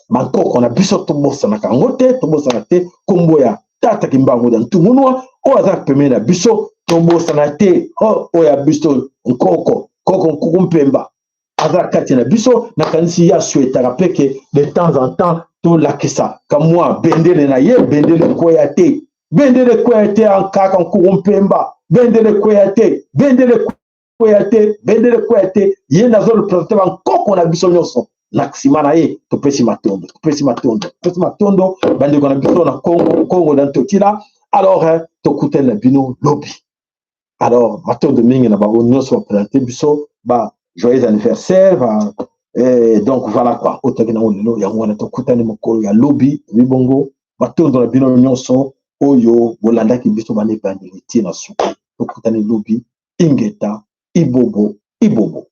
bankoko na biso tobosanaka yango te, tobosana te nkombo ya tata Kimbangu ya Ntungunwa oyo aza pembeni na biso, tobosana te oyo ya biso nkoko koko Nkuku Mpemba aza kati na biso. Nakanisi ye aswetaka mpe ke de temps en temps tolakisa kamwa bendele na ye. Bendele ekweya te, bendele ekweya te, kaka Nkuku Mpemba, bendele ekweya te, bendele ekweya te, bendele ekweya te. Ye nde azoreprésenter bankoko na biso nyonso. Na nsima na ye topesi matondo, topesi matondo, topesi matondo bandeko na biso na Congo, Congo na Ntotila. Alors tokutani na bino lobi. Alors matondo mingi na bango nyonso baprésente biso ba joyeux anniversaire ba, donc voilà quoi, oyo nango lelo yango wana. Tokutani mokolo ya lobi tobi bongo. Matondo na bino nyonso oyo bolandaki biso bana ebandeli ti na suka. Tokutani lobi. Ingeta, ibobo, ibobo.